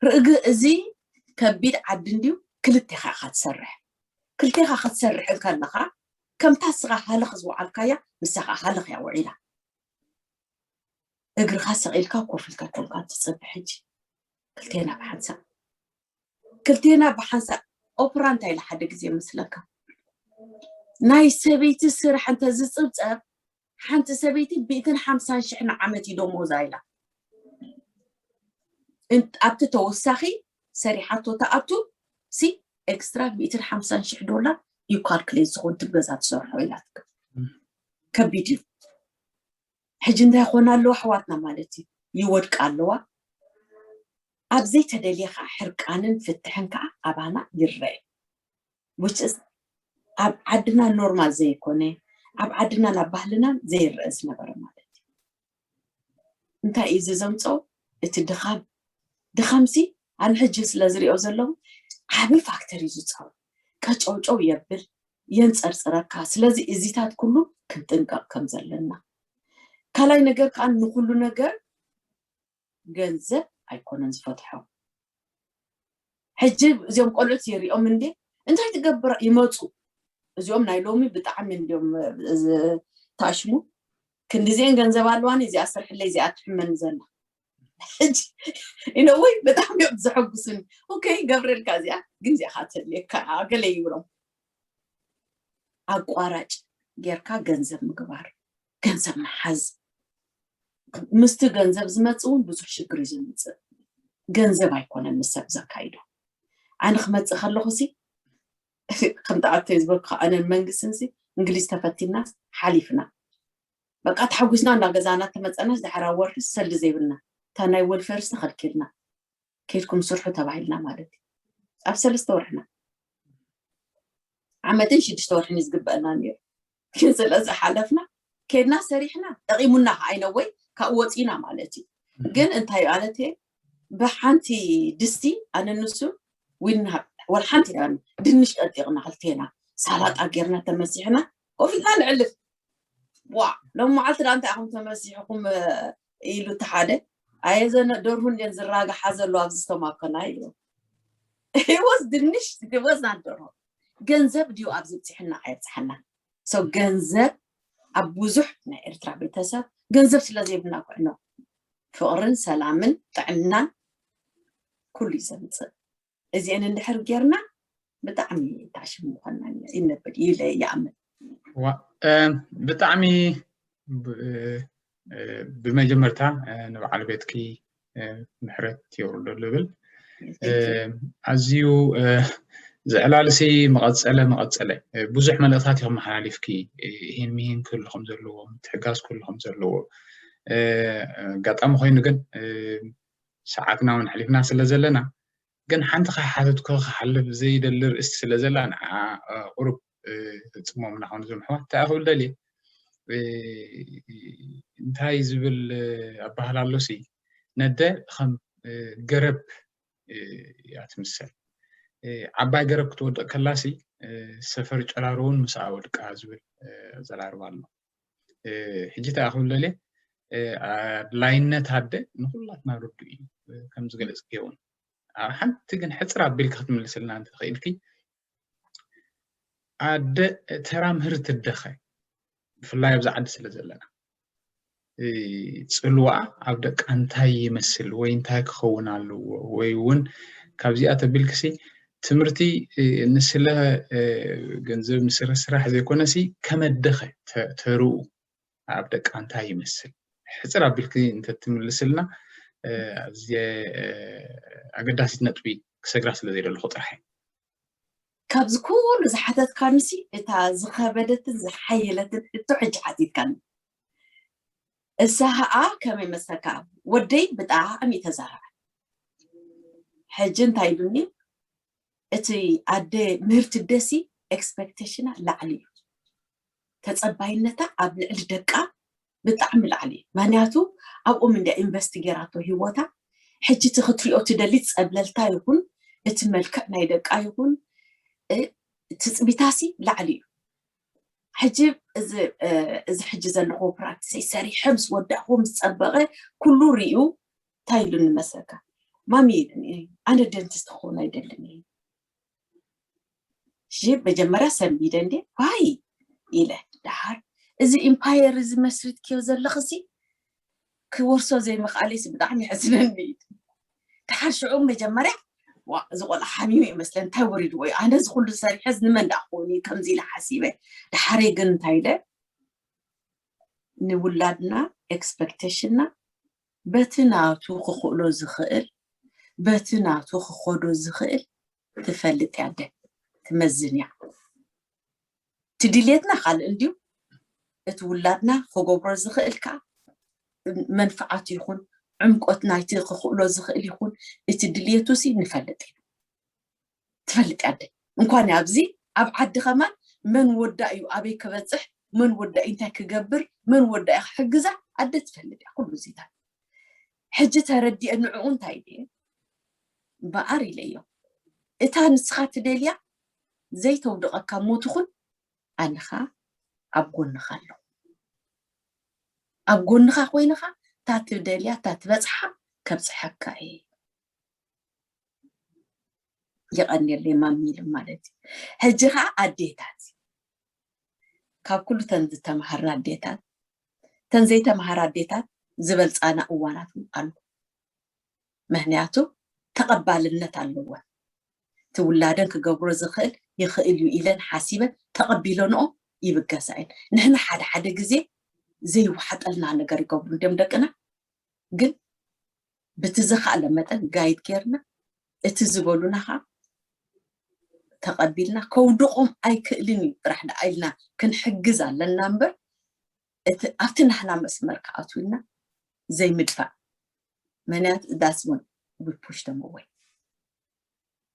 ርእግ እዚ ከቢድ ዓዲ እንድዩ፣ ክልቴኻ ኢኻ ትሰርሕ። ክልቴኻ ክትሰርሕ እንከለኻ፣ ከምታ እስኻ ሃለኽ ዝወዓልካያ፣ ንሳ ኸዓ ሃለኽ እያ ውዒላ። እግርኻ ሰቒልካ ኮፍ ኢልካ ኮንካ ትጸብሕ ሕጂ። ክልቴና ብሓንሳእ። ክልቴና ብሓንሳእ። ኦፕራ እንታይ ኢላ ሓደ ግዜ መስለካ? ናይ ሰበይቲ ስራሕ እንተ ዝጽብጸብ፣ ሓንቲ ሰበይቲ ሚእትን ሓምሳን ሽሕ ንዓመት እዩ ደሞዛ ኢላ። እን-፣ ኣብቲ ተወሳኺ ሰሪሓቶ ተኣቱ ሲ ኤክስትራ ሚእትን ሓምሳን ሽሕ ዶላር እዩ ካልኩሌት ዝኾን ትብ ገዛ ትሰርሖ ኢላ ትከ-፣ ከቢድ እዩ። ሕጂ እንታይ ይኾና ኣለዋ ኣሕዋትና ማለት እዩ? ይወድቃ ኣለዋ። ኣብ ዘይተደልየ ከዓ ሕርቃንን ፍትሕን ከዓ ኣባና ይረአ። Which is ኣብ ዓድና ኖርማል ዘይኮነ፣ ኣብ ዓድናን ኣብ ባህልናን ዘይረአ ዝነበረ ማለት እዩ። እንታይ እዩ እዚ ዘምፅኦ? እቲ ድኻም። ድኻምሲ ኣነ ሕጂ ስለ ዝሪኦ ዘለኹ ዓቢ ፋክተር እዩ ዝፃወት። ቀጨውጨው የብል፣ የንፀርፅረካ። ስለዚ እዚታት ኩሉ ክንጥንቀቕ ከም ዘለና። ካልኣይ ነገር ከዓ ንኩሉ ነገር ገንዘብ ኣይኮነን ዝፈትሖ። ሕጂ እዚኦም ቆልዑት የሪኦም እንዴ እንታይ ትገብር ይመፁ። እዚኦም ናይ ሎሚ ብጣዕሚ እንዲዮም፣ እ፣ ታሽሙ። ክንዲዚአን ገንዘብ ኣለዋኒ፣ እዚኣ ስርሕለይ፣ እዚኣ ትሕመኒ ዘላ። ሕጂ ኢነወይ ብጣዕሚ እዮም ዘሐጉሱኒ። ኦኬ፣ ገብረልካ እዚኣ፣ ግን እዚኣ ከዓ ተድልየካ ገለ ይብሎም። ኣቋራጭ ጌርካ ገንዘብ ምግባር፣ ገንዘብ ምሓዝ። ምስቲ ገንዘብ ዝመጽእ እውን ብዙሕ ሽግር እዩ ዘምጽእ። ገንዘብ ኣይኮነን ምስ ሰብ ዘካይዶ። ኣነ ክመጽእ ከለኹ ሲ፣ ከም ጣዕብተይ ዝበልኩ፣ ኣነን መንግስትን ሲ፣ እንግሊዝ ተፈቲናስ ሓሊፍና። በቃ ተሓጒስና እንዳ ገዛና ተመፀናስ ድሕራ ወርሒ ሰልዲ ዘይብልና እታ ናይ ወልፌርስ ተኸልኪልና። ከይድኩም ስርሑ ተባሂልና ማለት እዩ። ኣብ ሰለስተ ወርሕና ዓመትን ሽዱሽተ ወርሕን እዩ ዝግበአና ነይሩ። ግን ስለዚ ሓለፍና ከይድና ሰሪሕና ጠቂሙና ከዓይነ ወይ ካብኡ ወፂና ማለት እዩ። ግን እንታይ ማለት እየ ብሓንቲ ድስቲ ኣነ ንሱ ዊና ወል ሓንቲ ዳኒ ድንሽ ቀጢቕና ክልቴና ሳላጣ ጌርና ተመሲሕና ኮፍ ኢልና ንዕልፍ። ዋ ሎም መዓልቲ ዳ እንታይ ኣኹም ተመሲሕኹም ኢሉ እቲ ሓደ ኣየ ዘነ ደርሁ እንድን ዝራግሓ ዘሎ ኣብዚ ዝተማከና ኢሉ ወዝ ድንሽ ወዝ ናት ደርሆ ገንዘብ ድዩ ኣብዚ ብፅሕና ኣየብፅሐና ሰው ገንዘብ ኣብ ብዙሕ ናይ ኤርትራ ቤተሰብ ገንዘብ ስለ ዘይብልና ኩዕኖ ፍቕርን ሰላምን ጥዕናን ኩሉ እዩ ዘምፅእ። እዚአን እንድሕር ጌርና ብጣዕሚ ታሽም ምኳንና ይነብር ይለ ይኣምን። ብጣዕሚ ብመጀመርታ ንበዓል ቤትኪ ምሕረት የውርደሉ ብል ኣዝዩ ዝዕላልሲ መቐፀለ መቐፀለ ብዙሕ መልእክታት ኢኹም መሓላሊፍኪ ይህን ምሂን ክህሉ ከም ዘለዎ ምትሕጋዝ ክህሉ ከም ዘለዎ ኣጋጣሚ ኮይኑ ግን ሰዓትና እውን ኣሕሊፍና ስለ ዘለና ግን ሓንቲ ከሓተትኩ ክሓልፍ ዘይደሊ ርእስቲ ስለ ዘላ ንዓ ቁሩብ ፍፅሞም እናኾኑ ዝምሕዋ እንታይ ክብል ደልየ እንታይ ዝብል ኣባህል ኣሎሲ ነደ ከም ገረብ እያ ትምሰል ዓባይ ገረብ ክትወድቕ ከላሲ ሰፈር ጨራሩ እውን ምስኣ ወድቃ ዝብል ዘራርባ ኣሎ ሕጂ እንታይ ክብል ደልየ ኣድላይነት ኣደ ንኩላትና ርዱ እዩ ከም ዝገለፅክዮ እውን ኣብ ሓንቲ ግን ሕፅር ኣቢልካ ክትምልስልና እንተኽኢልኪ ኣደ ተራ ምህርቲ ደኸ ብፍላይ ኣብዚ ዓዲ ስለ ዘለና ፅልዋ ኣብ ደቃ እንታይ ይመስል ወይ እንታይ ክኸውን ኣለዎ ወይ እውን ካብዚኣ ተቢልክሲ ትምህርቲ ንስለ ገንዘብ ንስረ ስራሕ ዘይኮነሲ ከመደኸ ተርኡ ኣብ ደቃ እንታይ ይመስል ሕፅር ኣቢልኪ እንተትምልስልና ኣዝየ ኣገዳሲት ነጥቢ ክሰግራ ስለ ዘይደለኹ ጥራሕ ካብዚ ኩሉ ዝሓተትካንሲ እታ ዝኸበደትን ዝሓየለትን ሕቶ ሕጂ ሓቲትካኒ እሳ ኸዓ ከመይ መሰካ ወደይ ብጣዕሚ ተዛረበ ሕጂ እንታይ ኢሉኒ እቲ ኣደ ምህርቲ ደሲ ኤክስፐክቴሽና ላዕሊ እዩ ተፀባይነታ ኣብ ልዕሊ ደቃ ብጣዕሚ ላዕሊ እዩ ምክንያቱ ኣብኦም እንዲያ ኢንቨስት ጌራቶ ሂወታ ሕጂ እቲ ክትሪኦ ትደሊ ፀብለልታ ይኹን እቲ መልክዕ ናይ ደቃ ይኹን ትፅቢታሲ ላዕሊ እዩ ሕጂ እዚ ሕጂ ዘለኹ ፕራክቲሰይ ሰሪሐ ምስ ወዳእኹ ምስ ፀበቐ ኩሉ ሪኡ እንታይ ኢሉ ንመስለካ ማሚ ኢሉኒ ኣነ ደንቲስት ክኸውን ኣይደልን እየ እሺ መጀመርያ ሰንቢደ እንዴ ዋይ ኢለ ደሓር እዚ ኢምፓየር እዚ መስሪትክዮ ዘለኽሲ ክወርሶ ዘይምኽኣለይሲ ብጣዕሚ ይሕዝነኒ ደሓር ሽዑ መጀመርያ እዚ ቆልዓ ሓሚሙ ይመስለ እንታይ ወሪድዎ እዩ ኣነ እዚ ኩሉ ሰሪሐ እዚ ንመን ደኣ ክኸውን እዩ ከምዚ ኢለ ሓሲበ ደሓረይ ግን እንታይ ኢለ ንውላድና ኤክስፐክቴሽንና በቲ ናቱ ክኽእሎ ዝኽእል በቲ ናቱ ክኸዶ ዝኽእል ትፈልጥ እያ ኣደ ትመዝን እያ እቲ ድልየትና ካልእ እንድዩ እቲ ውላድና ክገብሮ ዝኽእል ከዓ መንፍዓቱ ይኹን ዕምቆት ናይቲ ክኽእሎ ዝኽእል ይኹን እቲ ድልየቱ ሲ ንፈልጥ ኢና ትፈልጥ ኣደ እንኳን ኣብዚ ኣብ ዓዲ ከማን መን ወዳ እዩ ኣበይ ክበፅሕ መን ወዳ እንታይ ክገብር መን ወዳ ክሕግዛ ኣደ ትፈልጥ እያ ኩሉ ዚታት ሕጂ ተረዲአ ንዕኡ እንታይ ድየ በኣር ኢለዮ እታ ንስኻ ትደልያ ዘይተውድቐካ ሞትኹን ኣነኻ ኣብ ጎንኻ ኣለኹ ኣብ ጎንኻ ኮይንኻ እታ ትደልያ እታ ትበፅሓ ከብፅሐካ እየ የቐንየለይ ማሚሉ ማለት እዩ ሕጂ ኸዓ ኣዴታት ካብ ኩሉ ተን ዝተምሃርና ኣዴታት ተን ዘይተምሃራ ኣዴታት ዝበልፃና እዋናት እውን ኣሎ ምክንያቱ ተቐባልነት ኣለወን እቲ ውላደን ክገብሮ ዝኽእል ይኽእል እዩ ኢለን ሓሲበን ተቐቢለንኦ ይብገሳ እየን ንሕና ሓደ ሓደ ግዜ ዘይወሓጠልና ነገር ይገብሩ እንዲም ደቅና ግን ብቲ ዝኸኣለ መጠን ጋይድ ጌርና እቲ ዝበሉና ከዓ ተቐቢልና ከውድቖም ኣይክእልን እዩ ጥራሕ ደኣ ኢልና ክንሕግዝ ኣለና እምበር ኣብቲ ናህና መስመር ክኣትውና ዘይምድፋእ። ምክንያት that's when we push them away።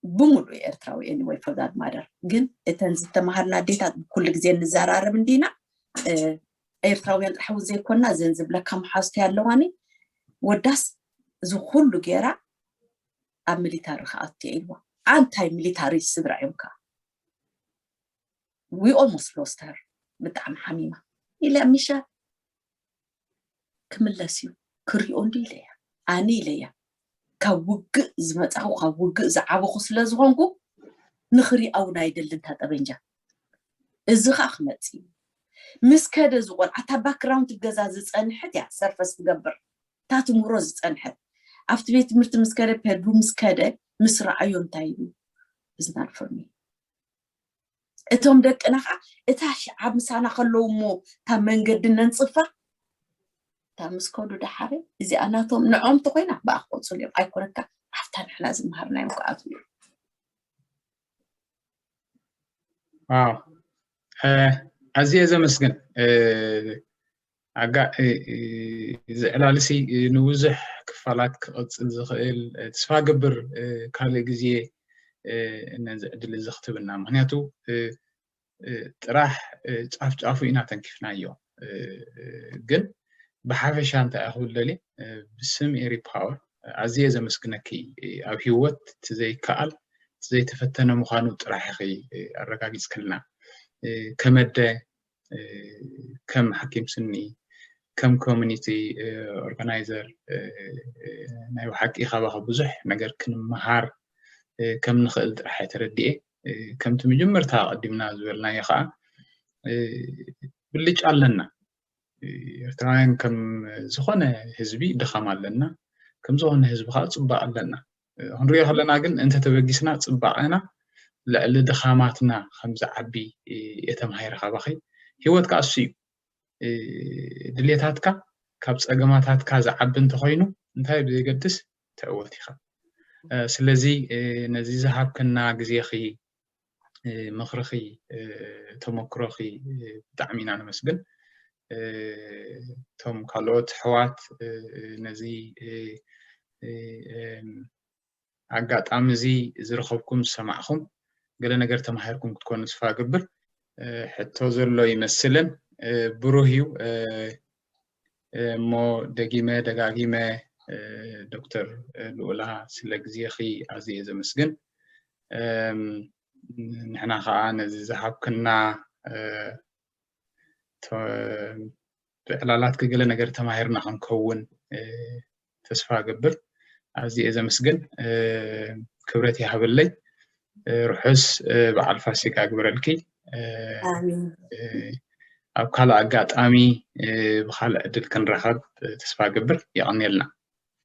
ብምሉእ ኤርትራዊ anyway for that matter። ግን እተን ዝተማሃርና ኣዴታት ኩሉ ግዜ ንዘራረብ እንዲና። ኤርትራውያን ጥራሕ እውን ዘይኮና፣ እዘን ዝብለካ መሓዝቲ ኣለዋኒ። ወዳስ እዚ ኩሉ ገይራ ኣብ ሚሊታሪ ክኣቱ ኢልዋ። ኣንታይ ሚሊታሪ ስድራ እዮም ከዓ። We almost lost her። ብጣዕሚ ሓሚማ ኢለ፣ ሚሻ ክምለስ እዩ ክሪኦ እንዲ ኢለያ። ኣነ ኢለያ፣ ካብ ውግእ ዝመፃኹ፣ ካብ ውግእ ዝዓበኹ ስለ ዝኾንኩ ንኽሪኣ እውን ኣይደልን እታ ጠበንጃ። እዚ ከዓ ክመፅእ እዩ። ምስ ከደ ዝቆልዓ እታ ባክግራውንድ ገዛ ዝፀንሐት እያ ሰርፈስ ትገብር፣ እታ ትምህሮ ዝፀንሐት። ኣብቲ ቤት ትምህርቲ ምስ ከደ፣ ፔዱ ምስ ከደ፣ ምስ ረኣዮ እንታይ ኢሉ? It's not for me። እቶም ደቅና ከዓ እታ ሽዓ ምሳና ከለዉ እሞ እታ መንገዲ ነንፅፋ፣ እታ ምስ ከዱ ደሓረ እዚኣ ናቶም ንዖም ተኮይና ብኣ ክቆፅሉ እዮም። ኣይኮነካ ኣብታ ንሕና ዝመሃርናዮም ክኣትዉ እዮም። ዋው፣ ኣዝየ ዘመስግን። ኣጋ እዚ ዕላልሲ ንብዙሕ ክፋላት ክቐፅል ዝኽእል፣ ተስፋ ገብር ካልእ ግዜ ነዚ ዕድል እዚ ክትብና። ምክንያቱ ጥራሕ ጫፍ ጫፉ ኢና ተንኪፍናዮ። ግን ብሓፈሻ እንታይ ክብል ደልየ፣ ብስም ኤሪ ፓወር ኣዝየ ዘመስግነኪ። ኣብ ሂወት እቲ ዘይከኣል፣ እቲ ዘይተፈተነ ምዃኑ ጥራሕ ኢኺ ኣረጋጊፅክልና። ከመደ ከም ሓኪም ስኒ፣ ከም ኮሚኒቲ ኦርጋናይዘር ናይ ብሓቂ ካባኺ ብዙሕ ነገር ክንመሃር ከም ንኽእል ጥራሕ እየ ተረዲኤ። ከምቲ መጀመርታ ኣቐዲምና ዝበልናዮ ከዓ ብልጫ ኣለና። ኤርትራውያን ከም ዝኾነ ህዝቢ ድኻም ኣለና፣ ከም ዝኾነ ህዝቢ ከዓ ፅባቐ ኣለና። ክንሪኦ ከለና ግን እንተተበጊስና ፅባቐና ልዕሊ ድኻማትና ከም ዝዓቢ እየ ተማሂረ ካባኺ። ሂወት ከዓ እሱ እዩ። ድሌታትካ ካብ ፀገማታትካ ዝዓቢ እንተኾይኑ እንታይ ብዘይገድስ ትዕወት ኢኻ። ስለዚ ነዚ ዝሃብክና ግዜኺ፣ ምኽርኺ፣ ተመክሮኺ ብጣዕሚ ኢና ነመስግን። እቶም ካልኦት ኣሕዋት ነዚ ኣጋጣሚ እዚ ዝረኸብኩም ዝሰማዕኹም ገለ ነገር ተማሂርኩም ክትኮኑ ተስፋ እገብር። ሕቶ ዘሎ ይመስልን ብሩህ እዩ። እሞ ደጊመ ደጋጊመ ዶክተር ልኡላ ስለ ግዜኺ ኣዝየ ዘመስግን። ንሕና ከዓ ነዚ ዝሃብክና ብዕላላትኪ ገለ ነገር ተማሂርና ክንከውን ተስፋ እገብር። ኣዝየ ዘመስግን። ክብረት ይሃበለይ። ርሑስ በዓል ፋሲካ ግበረልኪ። ኣብ ካልእ ኣጋጣሚ ብካልእ ዕድል ክንራኸብ ተስፋ እገብር። የቐንየልና።